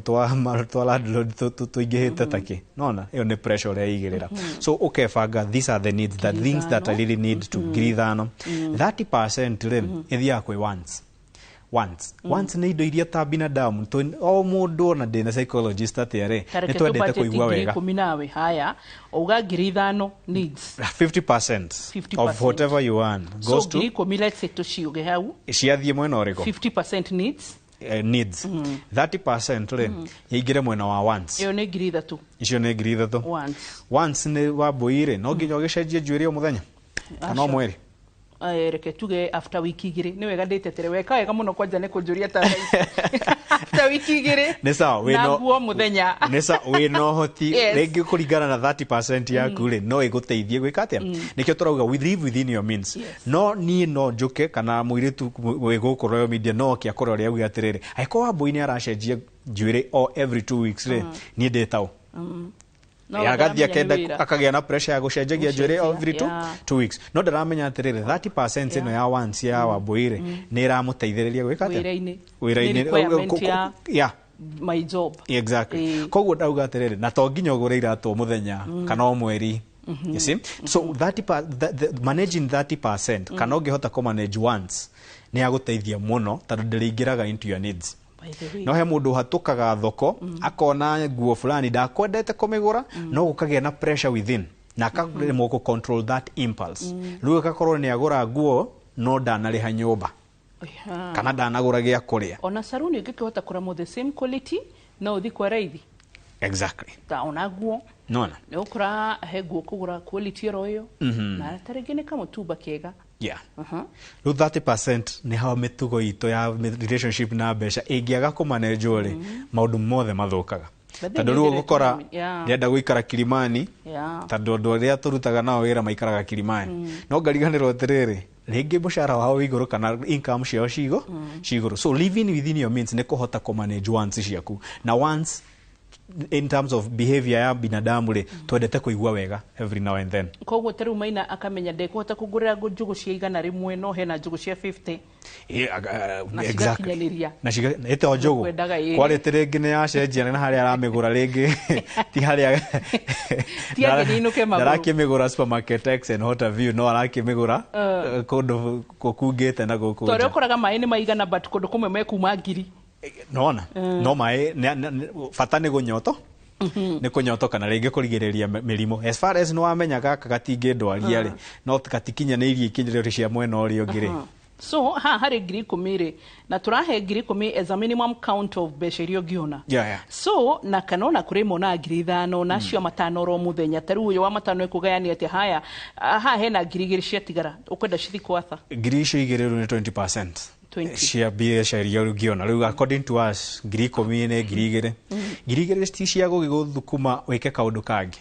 twa landlord tũingĩhĩte takĩ nona ĩyo nĩ pressure ũreigĩrĩra. So ũkebanga, these are the needs, the things that I really need to. 5,000. 30% rĩ, ĩthiaga kwĩ wants. Wants nĩ indo iria ta binadamu o mũndũ, ona ndĩna psychologist atĩa rĩ, Ta nĩ reke twendete tũbudget kũigua ngiri wega. ikũmi nawe haya auga 5,000 needs. 50% 50%. of whatever you earn So goes to 10,000, let's say tũciuge hau. Ciathiĩ mwena ũrĩkũ? 50% needs. Needs. 30% rĩ, yaingĩre mwena wa wants. Ĩyo nĩ 3,000. Icio nĩ 3,000. Wants. Wants nĩ wambũi rĩ, no nginya ũgĩcenjie njuĩrĩ o mũthenya kana o Aca. mweri? Reke tuge after wiki 2 nĩ wega ndĩtetere weka wega mũno kwanja nĩ kũnjũria ta thaa ici. After wiki 2 Nĩ sawa, na wĩna nguo mũthenya. Nĩ sawa, wĩna ũhoti. Yes. Rĩngĩ kũringana na 30% yaku rĩ, no ĩgũteithie gwĩka atĩa. Nĩkĩo tũrauga we live within your means. No niĩ no njũke kana mũirĩtu wĩ gũkũ Royal Media no oke akore ũrĩa auge atĩrĩrĩ, angĩkorwo wambũi nĩ aracenjia njuĩrĩ o every 2 weeks rĩ, niĩ ndĩ taũ. No agathiĩ ndaramenya nĩ akenda wĩra. Akagĩa na pressure ya gũcenjagia njuĩrĩ Gũcenjia, every two, 2 weeks, no ndaramenya atĩrĩrĩ, 30% ĩno ya wants ya wambũi rĩ, nĩ ĩramũteithĩrĩria gwĩka atĩa Wĩra-inĩ. wĩra-inĩ. Nĩ requirement ya Yeah. my job. Exactly. Koguo ndauga atĩrĩrĩ, na to nginya ũgũre iratũ o mũthenya kana o mweri. You see, so 30 pa, managing 30% kana ũngĩhota kũ manage once nĩ yagũteithia mũno, tondũ ndĩrĩingĩraga into your needs. By the way. No he mũndũ ũhatũkaga thoko, akona nguo fulani ndakwendete kũmĩgũra, no gũkagĩa na pressure within na akaremwo kũ control that impulse. Rĩu ĩgakorwo nĩ agũra nguo no ndanarĩha nyũmba kana ndanagũra gĩa kũrĩa. Ona saruni ũngĩkĩhota kũramwo the same quality, no ũthi kwa raithi. Ta ona nguo Nona nĩ ũkora he nguo kũgũra quality oro ĩyo na ta rĩngĩ nĩ kamũtumba kega. Rĩu 30% nĩ hao mĩtugo itũ ya relationship na mbeca ĩngĩaga kũmanenjwo rĩ, maũndũ mothe mathũkaga. But Tondũ rĩu then ũgũkora ndĩrenda gũikara Kilimani, tondũ andũ arĩa tũrutaga nao wĩra maikaraga Kilimani, no ngariganĩrwo atĩrĩrĩ, rĩngĩ mũcara wao wĩ igũrũ kana income ciao cigo cigũrũ. So living within your means nĩ kũhota kũmanage wants ciaku, na wants in terms of behavior ya binadamu rĩ, twendete kũigua wega every now and then. Koguo ta rĩu Maina akamenya ndekũhota kũngũrĩra njũgũ cia 100 no hena njũgũ cia 50. Na cigakinyanĩria. Na ĩto njũgũ. Kwendaga, ĩĩ. Quality rĩngĩ nĩ yacenjia, na harĩa aramĩgũra rĩngĩ ti harĩa. Ti ageni inũke magũrũ. Ndarakĩmĩgũra supermarket X and Hot View, no arakĩmĩgũra kũndũ kũkungĩte na gũkũ Tondũ nja. ũkoraga maĩ nĩ maigana, but kũndũ kũmwe mekuma 1,000. Nona no maĩ bata nĩ gũnyoto, nĩ kũnyotoka na rĩngĩ kũrigĩrĩria mĩrimũ. As far as nĩ wamenya gaka gatingĩndwaria rĩ, no gatikinyanĩirie ikinyĩro cia mwena ũrĩa ũngĩ rĩ. So haha harĩ 10,000 rĩ, na tũrahe 10,000 as a minimum count of mbeca iria ũngĩona. So na kana ona kũrĩ monaga 5,000 na acio matano oro mũthenya, ta rĩu ũyũ wa matano ekũgayania atĩa? Haya, haha hena 2,000 ciatigara, ũkwenda cithi kwatha. 2,000 rĩu nĩ 20% 20. Cia mbeca iria ũngĩona. Rĩu according to us, 10,000 nĩ 2,000. 2,000 ti cia gũgĩgũthukuma wĩke kaũndũ kangĩ.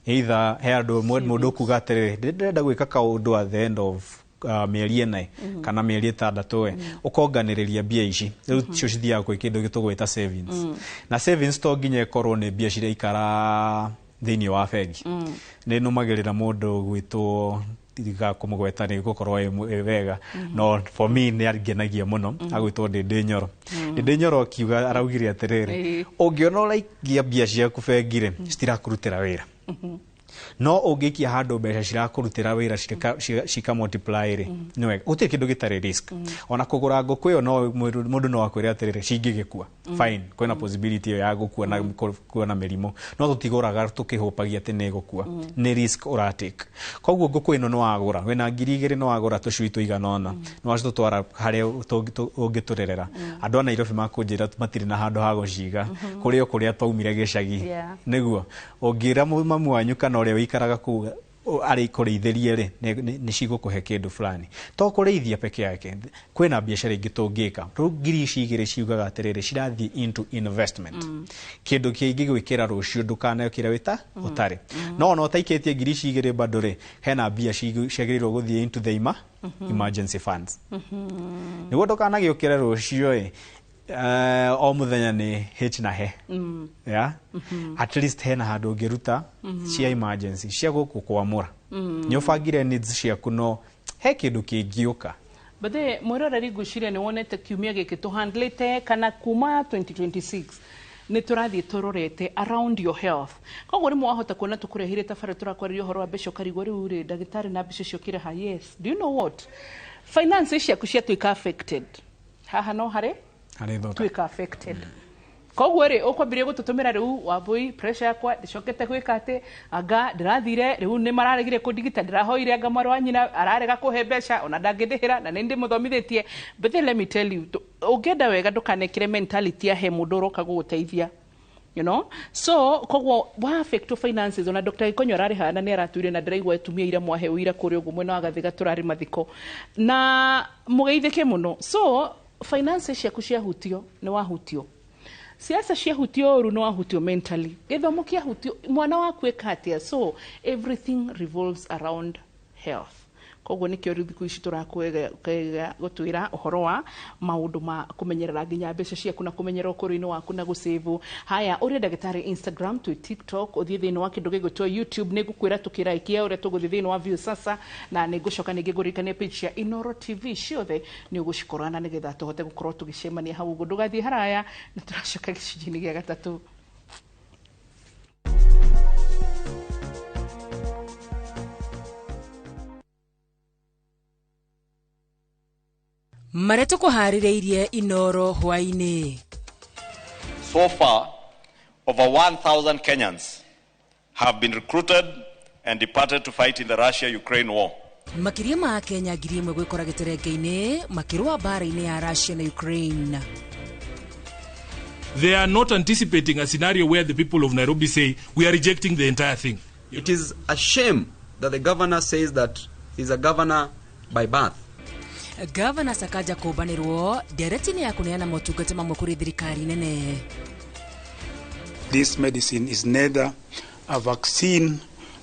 Either he andũ mũndũ ũkuga atĩrĩrĩ, ndĩrenda gwĩka kaũndũ at the end of mĩeri 4 kana mĩeri 6 ĩ, ũkonganĩrĩria mbia ici. Rĩu cio cithiaga gwĩ kĩndũ tũgwĩta savings. Na savings to nginya ĩkorwo nĩ mbia ciraikara thĩinĩ wa bengi. Nĩ nũmagĩrĩra mũndũ gwĩtwo, tiga kũmũgweta nĩ gũkorwo ĩ wega, no for me nĩ angenagia mũno, agwĩtwo Ndĩndĩ Nyoro. Ndĩndĩ Nyoro akiuga, araugire atĩrĩrĩ, ũngĩona ũraikia mbia ciaku bengi rĩ, citirakũrutĩra wĩra, no ũngĩikia handũ mbeca cirakũrutĩra wĩra, cika multiply rĩ, nĩ wega. Gũtirĩ kĩndũ gĩtarĩ risk. Ona kũgũra ngũkũ ĩyo, no mũndũ no akwĩre atĩrĩrĩ, cingĩgĩkua, fine, kwĩna possibility ĩyo ya gũkua na kuona mĩrimũ, no tũtigũraga tũkĩhũpagia atĩ nĩ ĩgũkua. Nĩ risk ũratake. Koguo ngũkũ ĩno nĩ wagũra wĩna 2,000, nĩ wagũra tũcui tũigana ũna, nĩ wacitũtwara harĩa ũngĩtũrerera. Andũ a Nairobi makũnjĩra matirĩ na handũ ha gũciga, kũrĩ o kũrĩa twaumire gĩcagi. Nĩguo ũngĩra mamu wanyu kana ũrĩa ũikaraga kũu Arĩ kũrĩithĩrie rĩ, nĩ cigũkũhe kĩndũ fulani. To kũrĩithia peke yake, kwĩna biacara ingĩ tũngĩka. Rĩu ngiri ici igĩrĩ ciugaga atĩrĩrĩ, cirathiĩ into investment, kĩndũ kĩngĩgwĩkĩra rũciũ ndũkanekĩre wĩta ũtarĩ. No ona ũtaikĩtie ngiri ici igĩrĩ bado rĩ, hena mbia ciagĩrĩirwo gũthiĩ into the emergency funds, nĩguo ndũkanagĩũkĩre rũciũ ĩ, o mũthenya nĩ h na he. Yeah? At least hena handũ ũngĩruta cia emergency cia gũkũkwamũra. Nĩ ũbangire needs ciaku, no he kĩndũ kĩngĩũka. Bethe mwĩroreri, ngwĩciria nĩ wonete kiumia gĩkĩ tũhandlĩte kana kuma 2026 nĩ tũrathiĩ tũrorete around your health. Koguo rĩmwe wahota kuona tũkũrehire tabarĩra tũrakwarĩria ũhoro wa mbeca, ũkarigwo rĩu rĩ, ndagĩtarĩ na mbeca ciokire ha? Yes, do you know what, finance ciaku ciatuĩka affected, haha no harĩ harĩ thũka. Tuĩka affected. Koguo rĩ, ũkwambĩrĩria gũtũtũmĩra rĩu, "Wambui, pressure yakwa ndĩcokete gwĩka atĩ, anga ndĩrathire rĩu nĩ mararegire kũndigita, ndĩrahoire, anga mwarĩ wa nyina ararega kũhe mbeca, ona ndangĩndĩhĩra na nĩ ndĩmũthomithĩtie." But then let me tell you, ũngĩenda wega ndũkanekĩre mentality ya he mũndũ ũroka gũgũteithia. So koguo wa affect finances, ona Dr. Gikonyo ararĩ haha na nĩ aratuire na ndĩraigua atumia ira mwahe ũira kũrĩa ũguo mwena wa Gathiga tũrarĩ mathiko na mũgeithĩke mũno. So finances ciaku ciahutio nĩ wahutio, siasa ciahutio ũru nĩ wahutio, mentally gĩthomo kĩahutio, mwana waku ĩka atĩa? So everything revolves around health. Koguo nĩkĩo rĩu thikũ ici tũrakwega gũtwĩra ũhoro wa maũndũ ma kũmenyerera nginya mbeca ciaku na kũmenyerera ũkũrũ-inĩ waku na gũsave. Haya, ũrĩa ndagĩtarĩ Instagram, twĩ TikTok, ũthiĩ thĩinĩ wa kĩndũ gĩgwĩtwo YouTube, nĩ ngũkwĩra tũkĩraikia ũrĩa tũgũthiĩ thĩinĩ wa view sasa, na nĩ ngũcoka ningĩ ngũririkanie page cia Inoro TV ciothe nĩ ũgũcikorana nĩgetha tũhote gũkorwo tũgĩcemania hau ũguo. Ndũgathiĩ haraya, nĩ tũracoka gĩcunjĩ-inĩ gĩa gatatũ. Marĩa tũkũharĩrĩirie Inoro hwaĩ-inĩ. So far, over 1,000 Kenyans have been recruited and departed to fight in the Russia Ukraine war. Makĩria ma Kenya 1,000 gwĩkora gĩterenge-inĩ makĩrũa mbara-inĩ ya Russia na Ukraine. They are not anticipating a scenario where the people of Nairobi say, "We are rejecting the entire thing." It is a shame that the governor says that he's a governor by birth. Gavana Sakaja kũmbanĩrwo ndereti-inĩ ya kũneana motungata mamwe kũrĩ thirikari nene. This medicine is neither a vaccine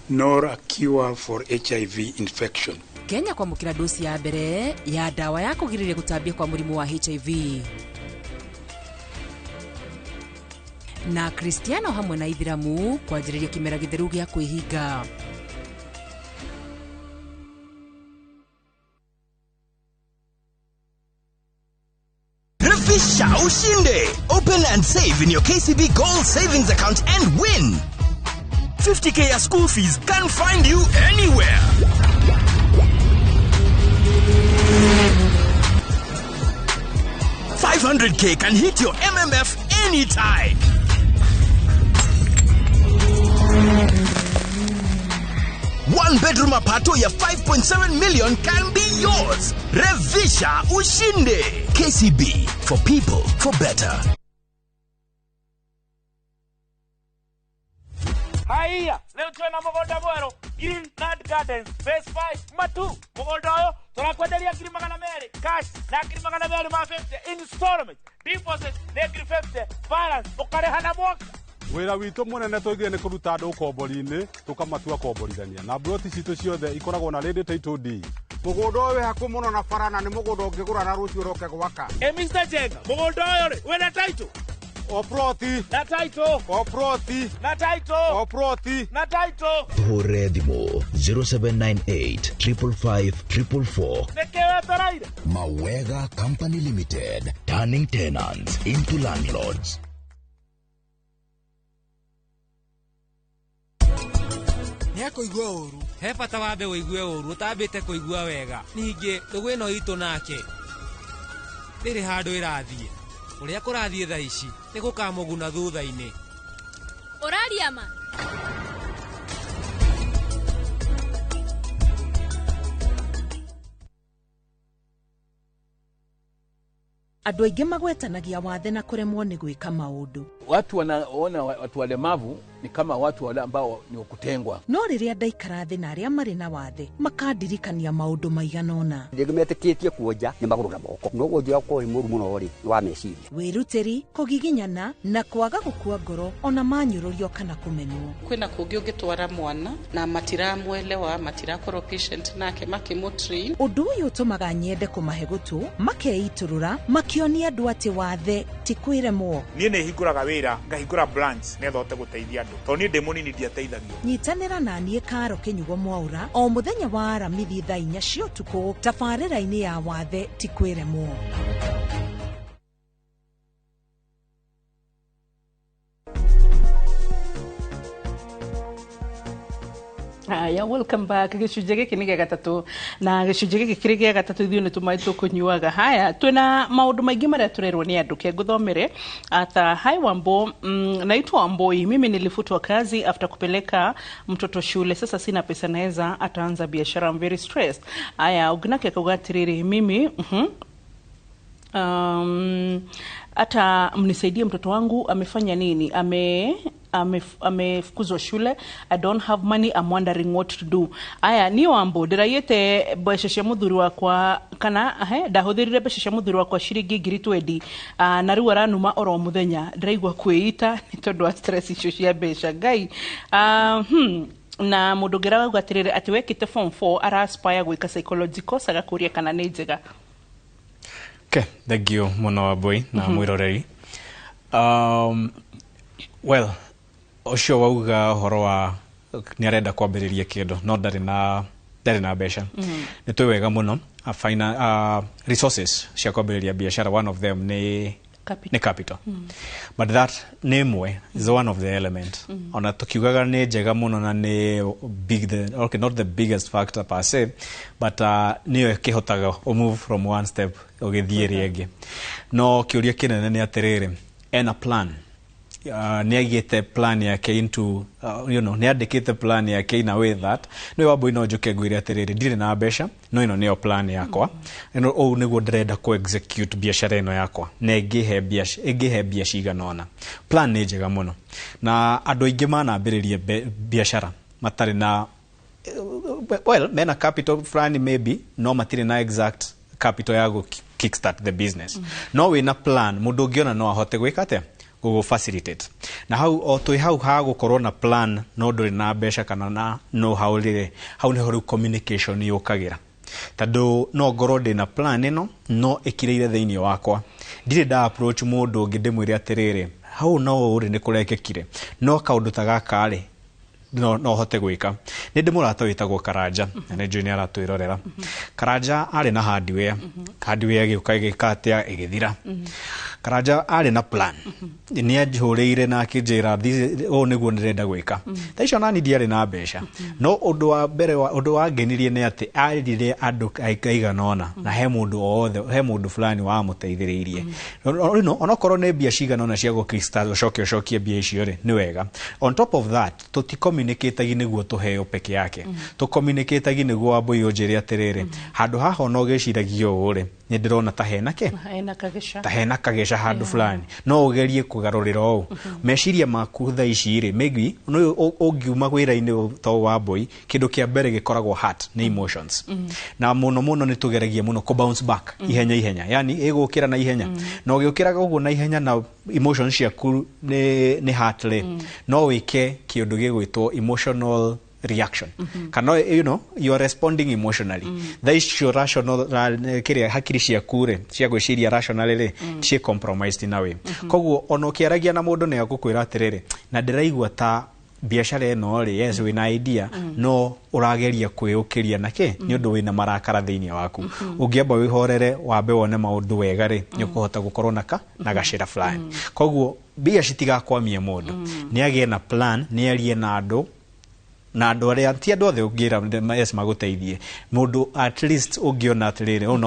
nor a cure for HIV infection. Kenya kwamũkĩra dosi ya mbere ya ndawa ya kũgirĩrĩria gũtambia kwa mũrimũ wa HIV. Na Kristiano hamwe na Ithiramu kwanjĩrĩria kĩmera gĩtheru gĩa kwĩhinga. Refisha ushinde. Open and save in your KCB Gold Savings account and win. 50K ya school fees can find you anywhere. 500K can hit your MMF anytime. One bedroom apartment ya 5.7 million can be yours. Revisha ushinde. KCB, for people, for better. Haiya, leo twena mũgũnda mwerũ, Greenland Gardens Phase 5 Matu. Mũgũnda ũyũ tũrakwenderia 200,000 cash na 250,000 installment. Deposit nĩ 50,000, balance ũkarĩha na mwaka. Wĩra witũ mũnene tũigire nĩ kũruta andũ ũkombori-inĩ tũkamatua komborithania, na mburoti citũ ciothe ikoragwo na ready title deed. Mũgũnda ũyũ wĩ hakuhĩ mũno na bara na nĩ mũgũnda ũngĩgũra na rũciũ ũroke gwaka. Ĩ Mr. Jenga, mũgũnda ũyũ rĩ, wĩna title? O ploti. Na title. O ploti. Na title. O ploti. Na title. Tũhũre thimũ 0798 555 444. Nĩkĩ wetereire? Mawega Company Limited, turning tenants into landlords. Nĩ akũigua ũru. He bata wambe ũigue ũru ũtambĩte kũigua wega. Ningĩ ndũgũ ĩno itũ nake ndĩrĩ handũ ĩrathiĩ. Ũrĩa kũrathiĩ thaa ici nĩ gũkamũguna thutha-inĩ. Ũraria ma? Andũ aingĩ magwetanagia wathe na kũremwo nĩ gwĩka maũndũ. Watu wanaona watu walemavu Ni kama watu wale ambao ni wakutengwa. No rĩrĩa ndaikara thĩ na arĩa marĩ na wathe makandirikania maũndũ maigana ũna. Rĩngĩ metĩkĩtie kuonja nĩ magũrũ na moko, no wonji wa gũkorwo wĩ mũru mũno rĩ nĩ wa meciria. Wĩrutĩri, kũgiginyana na kwaga gũkua ngoro ona manyũrũrio kana kũmenwo. Kwĩna kũngĩ ũngĩtwara mwana na matiramwelewa, matirakorwo patient nake makĩmũtrain. Ũndũ ũyũ ũtũmaga nyende kũmahe gũtũ, makeitũrũra, makĩonia andũ atĩ wathe ti kwĩremwo. Niĩ nĩ hingũraga wĩra, ngahingũra branch nĩgetha hote gũteithia andũ, tondũ niĩ ndĩ mũnini ndiateithagio. Nyitanĩra na niĩ Karo Kĩnyugo Mwaura o mũthenya wa Aramithi thaa 4 cia ũtukũ tabarĩra-inĩ ya wathe ti kwĩremwo. Haya, welcome back. Gĩcunjĩ gĩkĩ nĩ gĩa gatatũ, na gĩcunjĩ gĩkĩ kĩrĩ gĩa gatatũ ithuĩ nĩ tũmaĩ tũkũnyuaga. Haya, twĩna maũndũ maingĩ marĩa tũrerwo nĩ andũ. Ke ngũthomere ata. Hi Wambo, naitwa Wamboi. Mimi nilifutwa kazi after kupeleka mtoto shule. Sasa sina pesa, naweza ataanza biashara. I'm very stressed. Haya, ugnake akauga atiriri, mimi hata mnisaidie, mtoto wangu amefanya nini? Amefukuzwa shule. I don't have money, I'm wondering what to do. Aya, ni Wambo, ndĩraiyĩte mbeca cia mũthuri wakwa kana ndahuthĩrire mbeca cia mũthuri wakwa ciringi 20,000, na rĩu aranuma oro mũthenya. Ndĩraigua kwĩita nĩ tondũ wa stress icio cia mbeca. Ngai. Na mũndũ ũngĩ arauga atĩrĩrĩ, atĩ wekĩte form 4 ara aspire gwĩka psychology course, agakũria kana nĩ njega. Okay, thank you mũno Wambui na mwĩroreri. Well, ũcio wauga ũhoro wa nĩ arenda kwambĩrĩria kĩndũ no ndarĩ na mbeca. Nĩ tũĩ wega mũno resources cia kwambĩrĩria biashara, one of them nĩ capital. But that nĩ ĩmwe, is one of the element. Ona tukiugaga nĩ njega mũno na nĩ big, okay, not the biggest factor per se, but nĩyo ĩkĩhotaga move from one step ũgĩthiĩ ĩrĩa ĩngĩ. No kĩũria kĩnene nĩ atĩrĩrĩ, ena plan? Nĩ aigĩte plan yake into you know, nĩ andĩkĩte plan yake in a way that nĩ Wambui no njũke ngwĩre atĩrĩrĩ, ndirĩ na mbeca no ĩno nĩyo plan yakwa, ĩno ũũ nĩguo ndĩrenda ku execute biacara ĩno yakwa na ĩngĩhe mbia cigana ũna. Plan nĩ njega mũno, na andũ aingĩ manambĩrĩria biacara matarĩ na, well, mena capital fulani maybe, no matirĩ na exact capital ya gũ kickstart the business. No wĩna plan, mũndũ ũngĩona no ahote gwĩka atĩa, gũgũ facilitate. Na hau o twĩ hau ha gũkorwo na plan no ndũrĩ na mbeca kana na know how rĩrĩ, hau nĩho rĩu communication yũkagĩra. Tondũ no ngorwo ndĩna plan ĩno no ĩkirĩire thĩinĩ wakwa, ndirĩ nda approach mũndũ ũngĩ ndĩmwĩre atĩrĩrĩ, hau no ũrĩ nĩ kũrekĩkire, no kaũndũ ta gaka rĩ no hote gwĩka. Nĩ ndĩ mũrata wĩtagwo Karanja, na nĩ njũĩ nĩ aratwĩrorera. Karanja arĩ na hardware, hardware ĩgĩũka ĩgĩka atĩa, ĩgĩthira. Karanja arĩ na plan, nĩ anjũrĩire na akĩnjĩra ũũ nĩguo ndĩrenda gwĩka. Thaa icio nani ndiarĩ na mbeca, no ũndũ wa mbere, ũndũ wangenirie nĩ atĩ arire andũ aigana ũna, na he mũndũ o wothe, he mũndũ fulani wamũteithĩrĩirie. Onokorwo nĩ mbia cigana ũna cia gũ-kickstart, ũcoke ũcokie mbia icio rĩ, nĩ wega. On top of that, tũticommunicatagi nĩguo tũheo peke yake, tũcommunicatagi nĩguo Wambui ũnjĩre atĩrĩrĩ, handũ haha ona ũgĩciragia ũũ rĩ, nĩ ndĩrona ta hena kĩ, ta hena kageca handũ fulani, no ũgerie kũgarũrĩra ũũ meciria maku thaa ici rĩ, maybe no ũngiuma wĩra-inĩ ta Wambui, kĩndũ kĩa mbere gĩkoragwo heart nĩ emotions, na mũno mũno nĩ tũgeragia mũno kũ bounce back ihenya ihenya, yani ĩgũkĩra na ihenya, na ũgĩũkĩraga ũguo na ihenya na emotions ciaku nĩ heart rĩ, no wĩke kĩũndũ gĩgwĩtwo emotional reaction. Kana you know, you are responding emotionally. Thaa icio rational kĩrĩa hakiri ciaku rĩ cia gwĩciria rationally rĩ ciĩ compromised in a way. Koguo ona ũkĩaragia na mũndũ nĩ agũkwĩra atĩrĩrĩ, na ndĩraigua ta biacara ĩno rĩ, yes wĩna idea, no ũrageria kwĩũkĩria na kĩ nĩ ũndũ wĩna marakara thĩinĩ waku. Ũngĩamba wĩhorere wambe wone maũndũ wega rĩ, nĩ ũkũhota gũkorwo na gacĩra fulani. Koguo mbia citigakwamia mũndũ, nĩ agĩe na plan, nĩ arie na andũ, na andũ arĩa ti andũ othe ũngĩra yes magũteithie, mũndũ at least ũngĩona atĩrĩrĩ, ũũ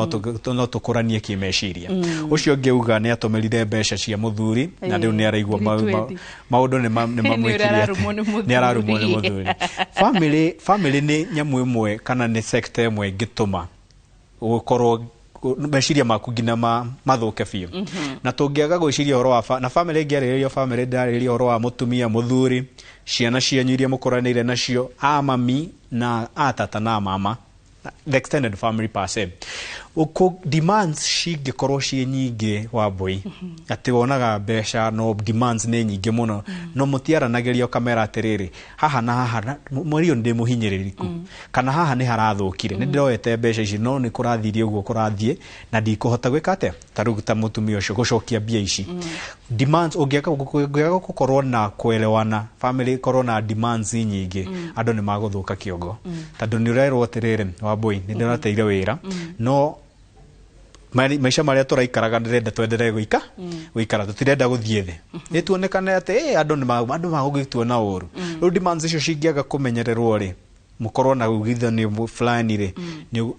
no tũkũranie kĩmeciria. Ũcio ũngĩ auga nĩ atũmĩrire mbeca cia mũthuri na rĩu nĩ araigua maũndũ nĩ mamwĩkire, nĩ ararumwo nĩ mũthuri. Family nĩ nyamũ ĩmwe kana nĩ sector ĩmwe ĩngĩtũma gũkorwo Meciria maku nginya mathũke biũ. Na tũngĩaga gwĩciria ũhoro wa na family ĩngĩarĩrĩrio, family ndĩrarĩrĩria ũhoro wa mũtumia, mũthuri, ciana cianyu iria mũkũranĩire nacio, a mami na a tata na mama, the extended family per se. Uko demands cingĩkorwo ciĩ nyingĩ, Wambui, atĩ wonaga mbeca no demands nĩ nyingĩ mũno, no mũtiaranagĩria ũkamera atĩrĩrĩ, haha na haha mweri ũyũ ndĩ mũhinyĩrĩrĩku, kana haha nĩ harathũkire, nĩ ndĩroete mbeca ici no nĩ kũrathirie ũguo kũrathiĩ na ndikũhota gwĩka atĩa, ta rĩu ta mũtumia ũcio gũcokia mbia ici. Demands, ũngĩaga gũkorwo na kuelewana, family ĩkorwo na demands nyingĩ, andũ nĩ magũthũka kĩongo, tondũ nĩ ũrerwo atĩrĩrĩ, Wambui, nĩ ndĩrateire wĩra no maica marĩa tũraikaraga ndĩrenda twenderee gũika gũikara, tũtirenda gũthiĩ thĩ, nĩ tuonekane atĩ andũ nĩ andũ magũgĩtuona ũru. Rĩu demands icio cingĩaga kũmenyererwo rĩ, mũkorwo na ugithanio fulani rĩ,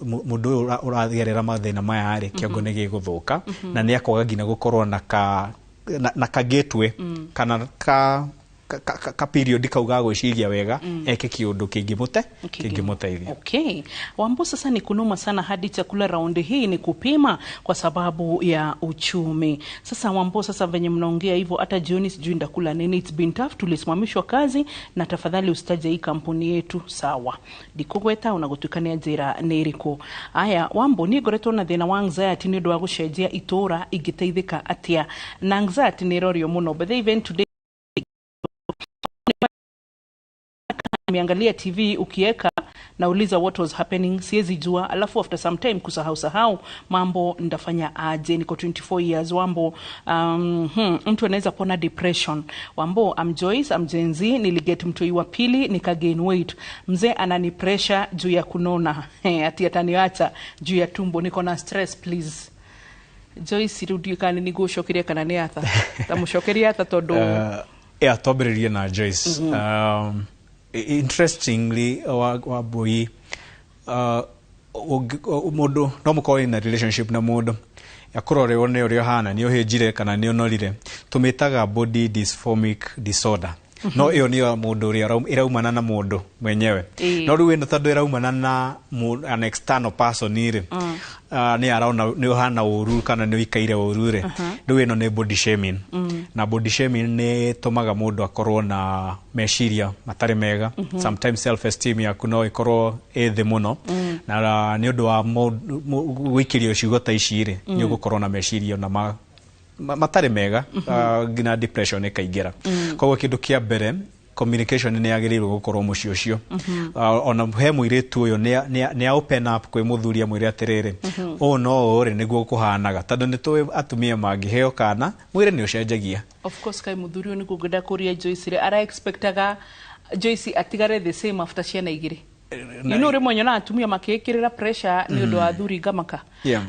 mũndũ ũyũ ũragerera mathĩna maya rĩ, kĩongo nĩ gĩgũthũka na nĩ akwaga nginya gũkorwo na ka gateway kana ka period kau ga gwĩciria wega eke kĩũndũ kĩngĩmũteithia. Okay. Wambo, sasa ni kunoma sana hadi chakula raundi hii ni kupima kwa sababu ya uchumi. Sasa Wambo, sasa venye mnaongea hivyo, hata jioni sijui ndakula nini. It's been tough, tulisimamishwa kazi na tafadhali usitaje hii kampuni yetu, sawa. Ndikũgweta ona gũtuĩka nĩ njĩra nĩ ĩrĩkũ. Aya, Wambo, niĩ ngoretwo na thĩna wa anxiety nĩ ũndũ wa gũcenjia itũũra, ingĩteithĩka atĩa? Na anxiety nĩ ĩrorio mũno. But even today nimeangalia TV, ukieka nauliza what was happening, siwezi jua, alafu after some time kusahau sahau mambo. Ndafanya aje? Niko 24 years, Wambo. Mtu anaweza pona depression? Wambo, I'm Joyce, I'm Gen Z, niliget mtoi wa pili nika gain weight, mzee anani pressure juu ya kunona, ati ataniacha juu ya tumbo, niko na stress, please. Joyce, rudi kana nigucokeria kana nĩ atha tamucokeria atha tondu Yeah, twambĩrĩrie na Joyce. Interestingly, Wambui, mũndũ no mũkorwo na relationship na mũndũ akũrore wone ũrĩa ũhana, nĩ ũhĩnjire kana nĩ ũnorire, tũmĩtaga body dysphoric disorder, no ĩyo nĩyo mũndũ ũrĩa ĩraumana na mũndũ mwenyewe. No rĩu ĩno tondũ ĩraumana na an external person rĩ, nĩ arona nĩ ũhana ũru kana nĩ ũikaire ũru rĩ, rĩu ĩno nĩ body shaming. Na body shaming nĩ ĩtũmaga mũndũ akorwo na meciria matarĩ mega. Sometimes self esteem yaku no ĩkorwo ĩ thĩ mũno, na nĩ ũndũ wa gũikĩrio ciugo ta ici rĩ, nĩ ũgũkorwo na meciria na matarĩ mega, nginya depression ĩkaingĩra. Koguo kĩndũ kĩa mbere, communication nĩ yagĩrĩirwo gũkorwo mũciĩ ũcio. Ona he mũirĩtu ũyũ nĩ open up kwĩ mũthuri, amwĩre atĩrĩrĩ, ũũ no ũũ rĩ, nĩguo kũhanaga, tondũ nĩ tũĩ atumia mangĩheo kana mwĩrĩ nĩ ũcenjagia. Of course, kai muthuri ũyũ nĩguo ngwenda kũria Joyce rĩ, ara expectaga Joyce atigare the same after ciana igĩrĩ? Rĩmwe nyonaga atumia makĩĩkĩrĩra pressure nĩ ũndũ wa athuri ngamaka,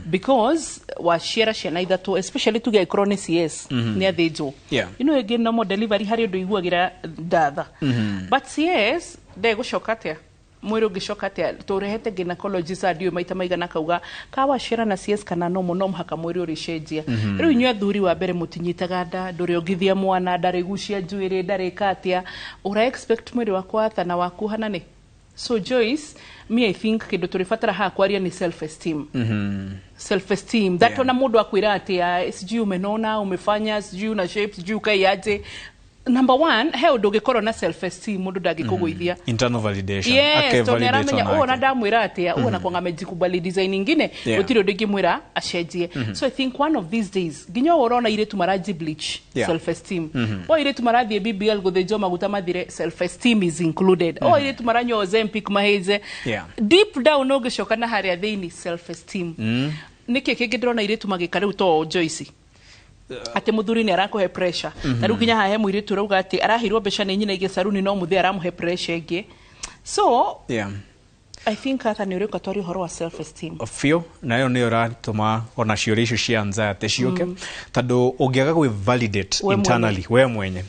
because waciara ciana ithatũ, especially tuge angĩkorwo nĩ CS, nĩ athĩnjwo, ĩngĩ normal delivery, harĩ ũndũ iguagĩra ndatha, but CS ndegũcoka atĩa, mwĩrĩ ũngĩcoka atĩa? Tũrehete gynecologist ndiũĩ maita maigana, akauga ka waciara na CS kana normal, no mũhaka mwĩrĩ ũrĩcenjia. Rĩu inyuĩ athuri, wa mbere mũtinyitaga nda, ndũrĩongithia mwana, ndarĩgucia njuĩrĩ, ndarĩka atĩa, ũra expect mwĩrĩ wakwa atha na waku hanane? So Joyce, me I think kĩndũ tũrĩbatara haha kwaria nĩ self esteem. Self esteem that ona mũndũ akwĩra atĩ, "Ah, sijui umenona, umefanya, sijui una shape, sijui ukaiaje," number one, he ũndũ ũngĩkorwo na self esteem, mũndũ ndangĩkũgũithia. Internal validation. Yes, Ake tondũ validate aramenya onake. ũũ ona ndamwĩra atĩa, ũũ anakuanga amejikubali design ingine, gũtirĩ ũndũ ingĩmwĩra acenjie. So I think one of these days, nginya ũũ ũrona airĩtu maraji bleach, self esteem. O airĩtu marathiĩ BBL gũthĩnjwo maguta mathire, self esteem is included. O airĩtu maranyua Ozempic mahĩnje, deep down ũngĩcoka na harĩa thĩinĩ, self esteem. Nĩkĩ kĩngĩ ndĩrona airĩtu magĩka rĩu to Joyce, atĩ mũthuri nĩ arakũhe pressure? Na rĩu nginya haha he mũirĩtu ũrauga atĩ araheirwo mbeca nĩ nyina igĩ caruni, no mũthee aramũhe pressure ĩngĩ. So I think Arthur nĩ ũrĩũka twarie ũhoro wa self esteem. Biũ, na ĩyo nĩyo ĩratũma ona ciũria icio cia anxiety ciũke, tondũ ũngĩaga gwĩ validate We mwene. internally we mwenye.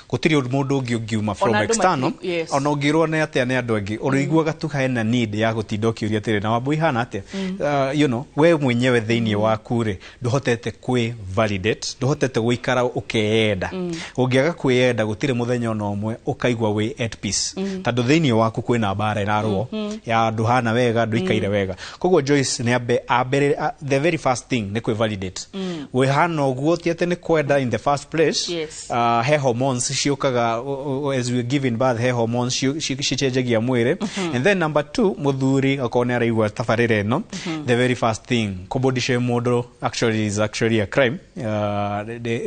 Gũtirĩ mũndũ ũngĩ ũngiuma from Ona andũ external. Yes. Ona ũngĩrwo nĩ atĩa nĩ andũ angĩ, ũrĩiguaga tu hena need ya gũtinda ũkĩũria atĩrĩ, na Wambui ihana atĩa? We mwenyewe thĩinĩ waku rĩ, ndũhotete kwĩ validate, ndũhotete gũikara ũkeyenda. Ũngĩaga kwĩyenda, gũtirĩ mũthenya ona ũmwe ũkaigua wĩ at peace, tondũ thĩinĩ waku kwĩna mbara ĩrarũo ya ndũhana wega, ndũikaire wega. Koguo Joyce nĩ ambe ambere, the very first thing nĩ kwĩ validate. Wĩhana ũguo ti atĩ nĩ kwenda in the first place. He hormones ciũkaga as we giving birth, he hormones cicenjagia mwĩrĩ. And then number two, mũthuri okorwo nĩ araigua tabarĩra ĩno, the very first thing, kũbody shame mũndũ actually is actually a crime.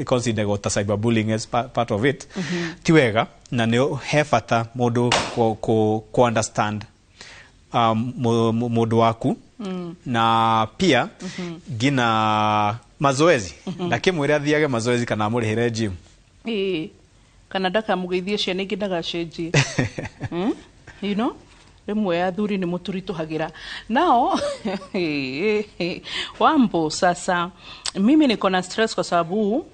Consideragwo ta cyberbullying as part of it. Ti wega, na nĩ he bata mũndũ ku understand mũndũ waku na pia ngina mazoezi, ndakĩmwĩre athiage mazoezi kana amũrĩhĩre gym. Ĩĩ, kana ndakamũgeithie ciana ingĩ ndagacenjie. Rĩmwe athuri nĩ mũtũritũhagĩra nao. Wambo, sasa mimi niko na stress kwa sababu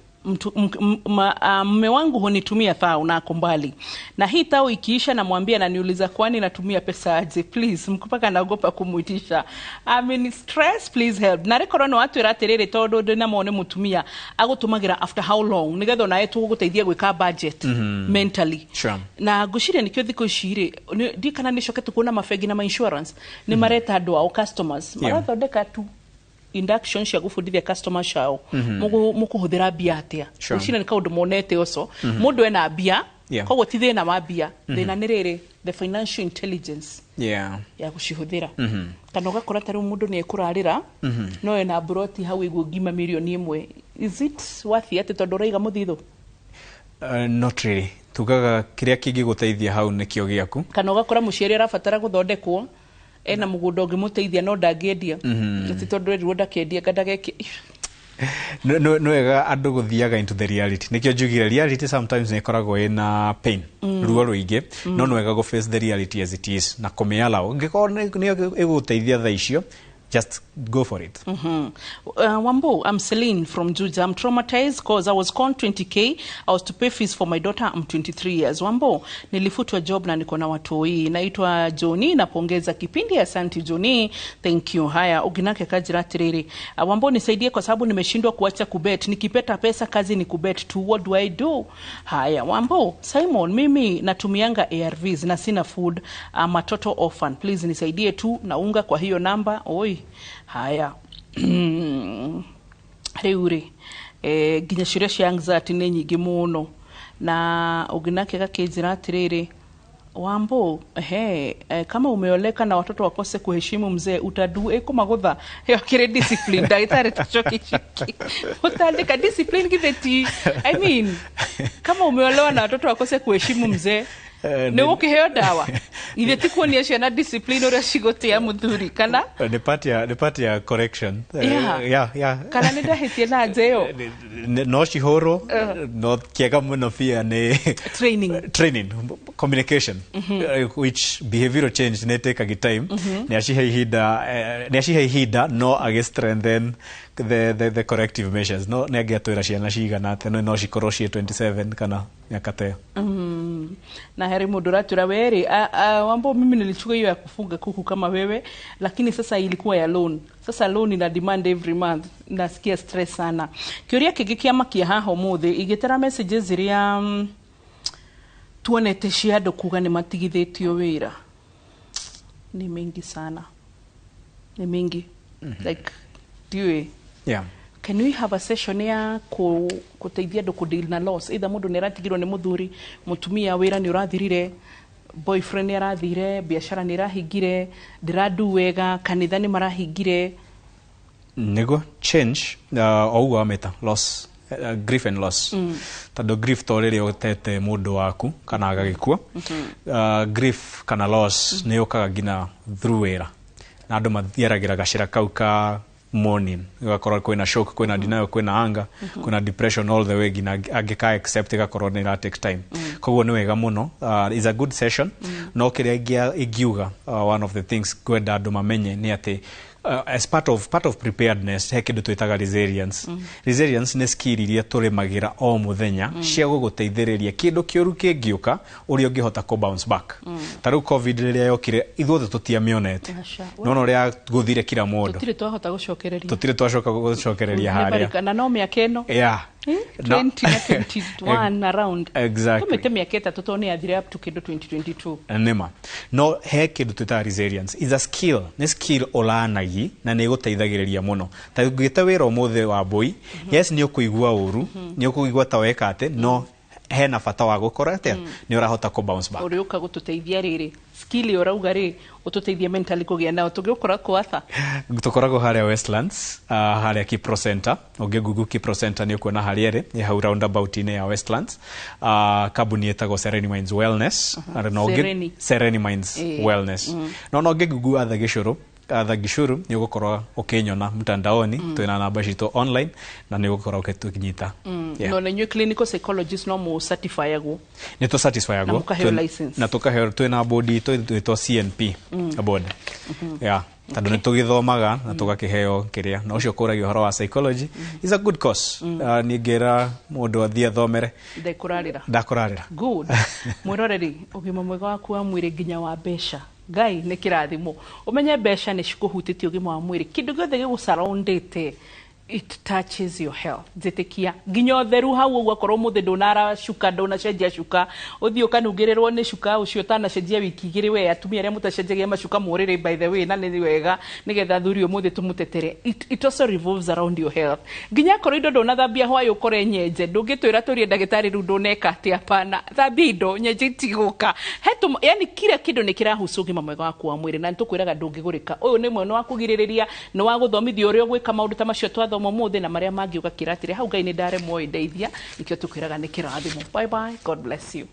mme wangu hunitumia thao na ako mbali, na hii thao ikiisha namwambia naniuliza kwani natumia pesa aje? Please, mpaka naogopa kumuitisha. I'm in stress, please help. Na rĩkorwo nĩ watwĩra atĩrĩrĩ, tondũ ndĩ namo nĩ mũtumia agũtũmagĩra after how long, nĩgetha onawe tũgũgũteithia gwĩka budget mentally. Na ngwĩciria nĩkĩo thikũ ici rĩ, ndiĩ kana nĩ cokete kuona mabengi na ma insurance nĩ mareta andũ ao customers, marathondeka tu induction cia gũbundithia customer ciao mũkũhũthĩra mbia atĩa. Ngwĩciria nĩ kaũndũ monete ũco. Mũndũ ena mbia, koguo ti thĩna wa mbia. Thĩna nĩ rĩrĩ, the financial intelligence ya gũcihũthĩra. Kana ũgakora ta rĩu mũndũ nĩ ekũrarĩra, no ena mburoti hau ĩguo ngima 1 mirioni. Is it worth atĩ tondũ ũraiga mũthithũ? Not really. Tugaga kĩrĩa kĩngĩgũteithia hau nĩkĩo gĩaku. Kana ũgakora mũciari arabatara gũthondekwo, ena mũgũnda ũngĩmũteithia no ndangĩendia, ti tondũ erirwo ndakendia nga ndageke. Nĩ wega andũ gũthiaga into the reality. Nĩkĩo njugire reality sometimes nĩ ĩkoragwo ĩna pain, ruo rũingĩ, no nĩ wega gũ face the reality as it is na kũmĩallow. Ũngĩkorwo nĩ ĩgũgũteithia thaa icio, just go for it. Wambo, I'm Celine from Juja. I'm traumatized because I was conned 20K. I was to pay fees for my daughter. I'm 23 years. Wambo, nilifutwa job na niko na watoi. Naitwa Johnny, napongeza kipindi. Asante Johnny. Thank you. Haya, uginake kajira atiriri. Wambo, nisaidie kwa sababu nimeshindwa kuacha kubet. Nikipata pesa kazi ni kubet tu. What do I do? Haya, Wambo, Simon, mimi natumianga ARVs na sina food. I'm a total orphan. Please nisaidie tu naunga kwa hiyo namba. Oi. Haya. Rĩu rĩ, nginya ciũria cia anxiety nĩ nyingĩ mũno, na ũngĩ nake gakĩnjĩra atĩrĩrĩ, Wambo, he, kama umeoleka na watoto wakose kuheshimu mzee, utadu ĩkũmagũtha ĩyo kĩrĩ discipline. Ndagĩtarĩ, tũcoke ciki ũtandĩka discipline githĩ ti, I mean, kama umeolewa na watoto wakose kuheshimu mzee, nĩ gũkĩheo ndawa ithe ti kuonia ciana discipline ũrĩa cigũtĩa mũthuri kana? Nĩ part ya correction. Yeah. Kana nĩ ndahĩtie na nja ĩyo? No cihũrwo, no kĩega mũno pia nĩ training. Training, communication, which behavioral change nĩ ĩtĩkagi time. Nĩ acihe ihinda, nĩ acihe ihinda no agĩ strengthen the corrective measures. No nĩ angĩatwĩra ciana cigana atĩa, no cikorwo ciĩ 27 kana miaka ta ĩyo. Na heri mũndũ ũratwĩra werĩ, Wambo, mimi nilichukua hiyo ya kufuga kuku kama wewe, lakini sasa ilikuwa ya loan. Sasa loan ina demand every month, nasikia stress sana. Kĩũria kĩngĩ kĩamakia haha ũmũthĩ, igĩtara messages iria tuonete cia andũ kuga nĩ matigithĩtio wĩra nĩ mingi sana, nĩ mingi, like ndiũĩ. Can we have a session ya kuteithia andũ kũdeal na loss, either mũndũ nĩ aratigirwo nĩ mũthuri, mũtumia, wĩra nĩ ũrathirire, boyfriend nĩ arathire, biacara nĩ ĩrahingire, ndĩrandu wega, kanitha nĩ marahingire? Nĩguo change, o ũguo wamĩta loss, grief and loss, tondũ grief to rĩrĩa ũtete mũndũ waku kana agagĩkua. Grief kana loss nĩ yũkaga nginya through wĩra, na andũ mathiaragĩra gacĩra kau ka mourning, ũgakora kwĩna shock, kwĩna denial, kwĩna anger, kwĩna depression, all the way nginya angĩka accept ĩgakorwo nĩ ĩra take time. Koguo nĩ wega mũno, is a good session. No kĩrĩa ingiuga, one of the things ngwenda andũ mamenye nĩ atĩ As part of preparedness, he kĩndũ twĩtaga resilience. Resilience nĩ skill iria tũrĩmagĩra o mũthenya cia gũgũteithĩrĩria kĩndũ kĩũru kĩngĩũka, ũrĩa ũngĩhota kũ bounce back. Ta rĩu COVID rĩrĩa yokire, ithuothe tũtiamĩonete. Aca. Nona ũrĩa gũthire kila mũndũ. Tũtirĩ twahota gũcokereria. Tũtirĩ twacoka gũcokereria harĩa. Na no mĩaka ĩno 20 na 21 around. Tũmĩte mĩaka 3 tondũ nĩ yathire up to kĩndũ 2022. Nĩma no he kĩndũ twĩtaga resilience is a skill, nĩ skill ũlanagi na nĩ ĩgũteithagĩrĩria mũno. Ta ũngĩte wĩra ũmũthĩ wa mbũi, yes, nĩ ũkũigua ũru, nĩ ũkũigua ta weka atĩ, no hena bata wa gũkora atĩa, nĩ ũrahota kũ bounce back. Ũrĩ ũka gũtũteithia rĩrĩ, skill ĩyo ũrauga rĩ, ũtũteithie mentally kũgĩa nayo, tũngĩgũkora kwatha? Tũkoragwo harĩa Westlands, harĩa Kipro Center. Ũngĩ google Kipro Center nĩ ũkuona harĩa ĩrĩ, nĩ hau roundabout-inĩ ya Westlands. Kambuni ĩtagwo Sereni Minds Wellness. Na Sereni. Sereni Minds Wellness. No ũngĩ google Arthur Gĩcũrũ, Arthur Gĩcũrũ, nĩ ũgũkorwo ũkĩnyona mtandaoni. Twĩna namba citũ online na nĩ ũgũkorwo ũgĩtũnyita. Yeah. No na inyuĩ clinical psychologist no mũ certifyagwo? Nĩ tũ certifyagwo. Na mũkaheo license. Na tũkaheo, twĩna board itũ ĩtwo CNP board, yeah, tondũ nĩ tũgĩthomaga na tũgakĩheo kĩrĩa na ũcio kũragia ũhoro wa psychology. Is a good course. Niĩ ngĩra mũndũ athiĩ athomere. Ndekũrarĩra. Ndakũrarĩra. Good. Mwĩroreri, ũgima mwega waku wa mwĩrĩ nginya wa mbeca, ngai nĩ kĩrathimo. Ũmenye mbeca nĩ cikũhutĩtie ũgima wa mwĩrĩ. Kĩndũ gĩothe gĩgũsurroundĩte, it touches your health. Njĩtĩkia nginya ũtheru hau ũguo, akorwo ũmũthĩ ndũnara cuka, ndũnacenjia cuka, ũthiĩ ũkanungĩrĩrwo nĩ cuka ũcio ũtanacenjia wiki 2. We atumia arĩa mũtacenjagia macuka mũrĩrĩ, by the way, na nĩ wega nĩgetha athuri ũmũthĩ tũmũtetere. It also revolves around your health. Nginya akorwo indo ndũnathambia hwaĩ, ũkore nyenje, ndũngĩtwĩra tũrie ndagĩtarĩ rĩu ndũneka atĩa? Hapana, thambia indo, nyenje itigũka. Yani kila kĩndũ nĩ kĩrahusu ũgima mwega waku wa mwĩrĩ, na nĩtũkwĩraga ndũngĩgũrĩka. Ũyũ nĩ mwena wa kũgirĩrĩria, nĩ wa gũthomithia ũrĩa ũgwĩka maũndũ ta macio twathoma ũmũthĩ na marĩa mangĩ ũgakĩra atĩrĩ hau, Ngai nĩ ndaremwo, ĩ ndeithia. Nĩkĩo tũkwĩraga nĩ kĩrathimo. Bye bye, God bless you.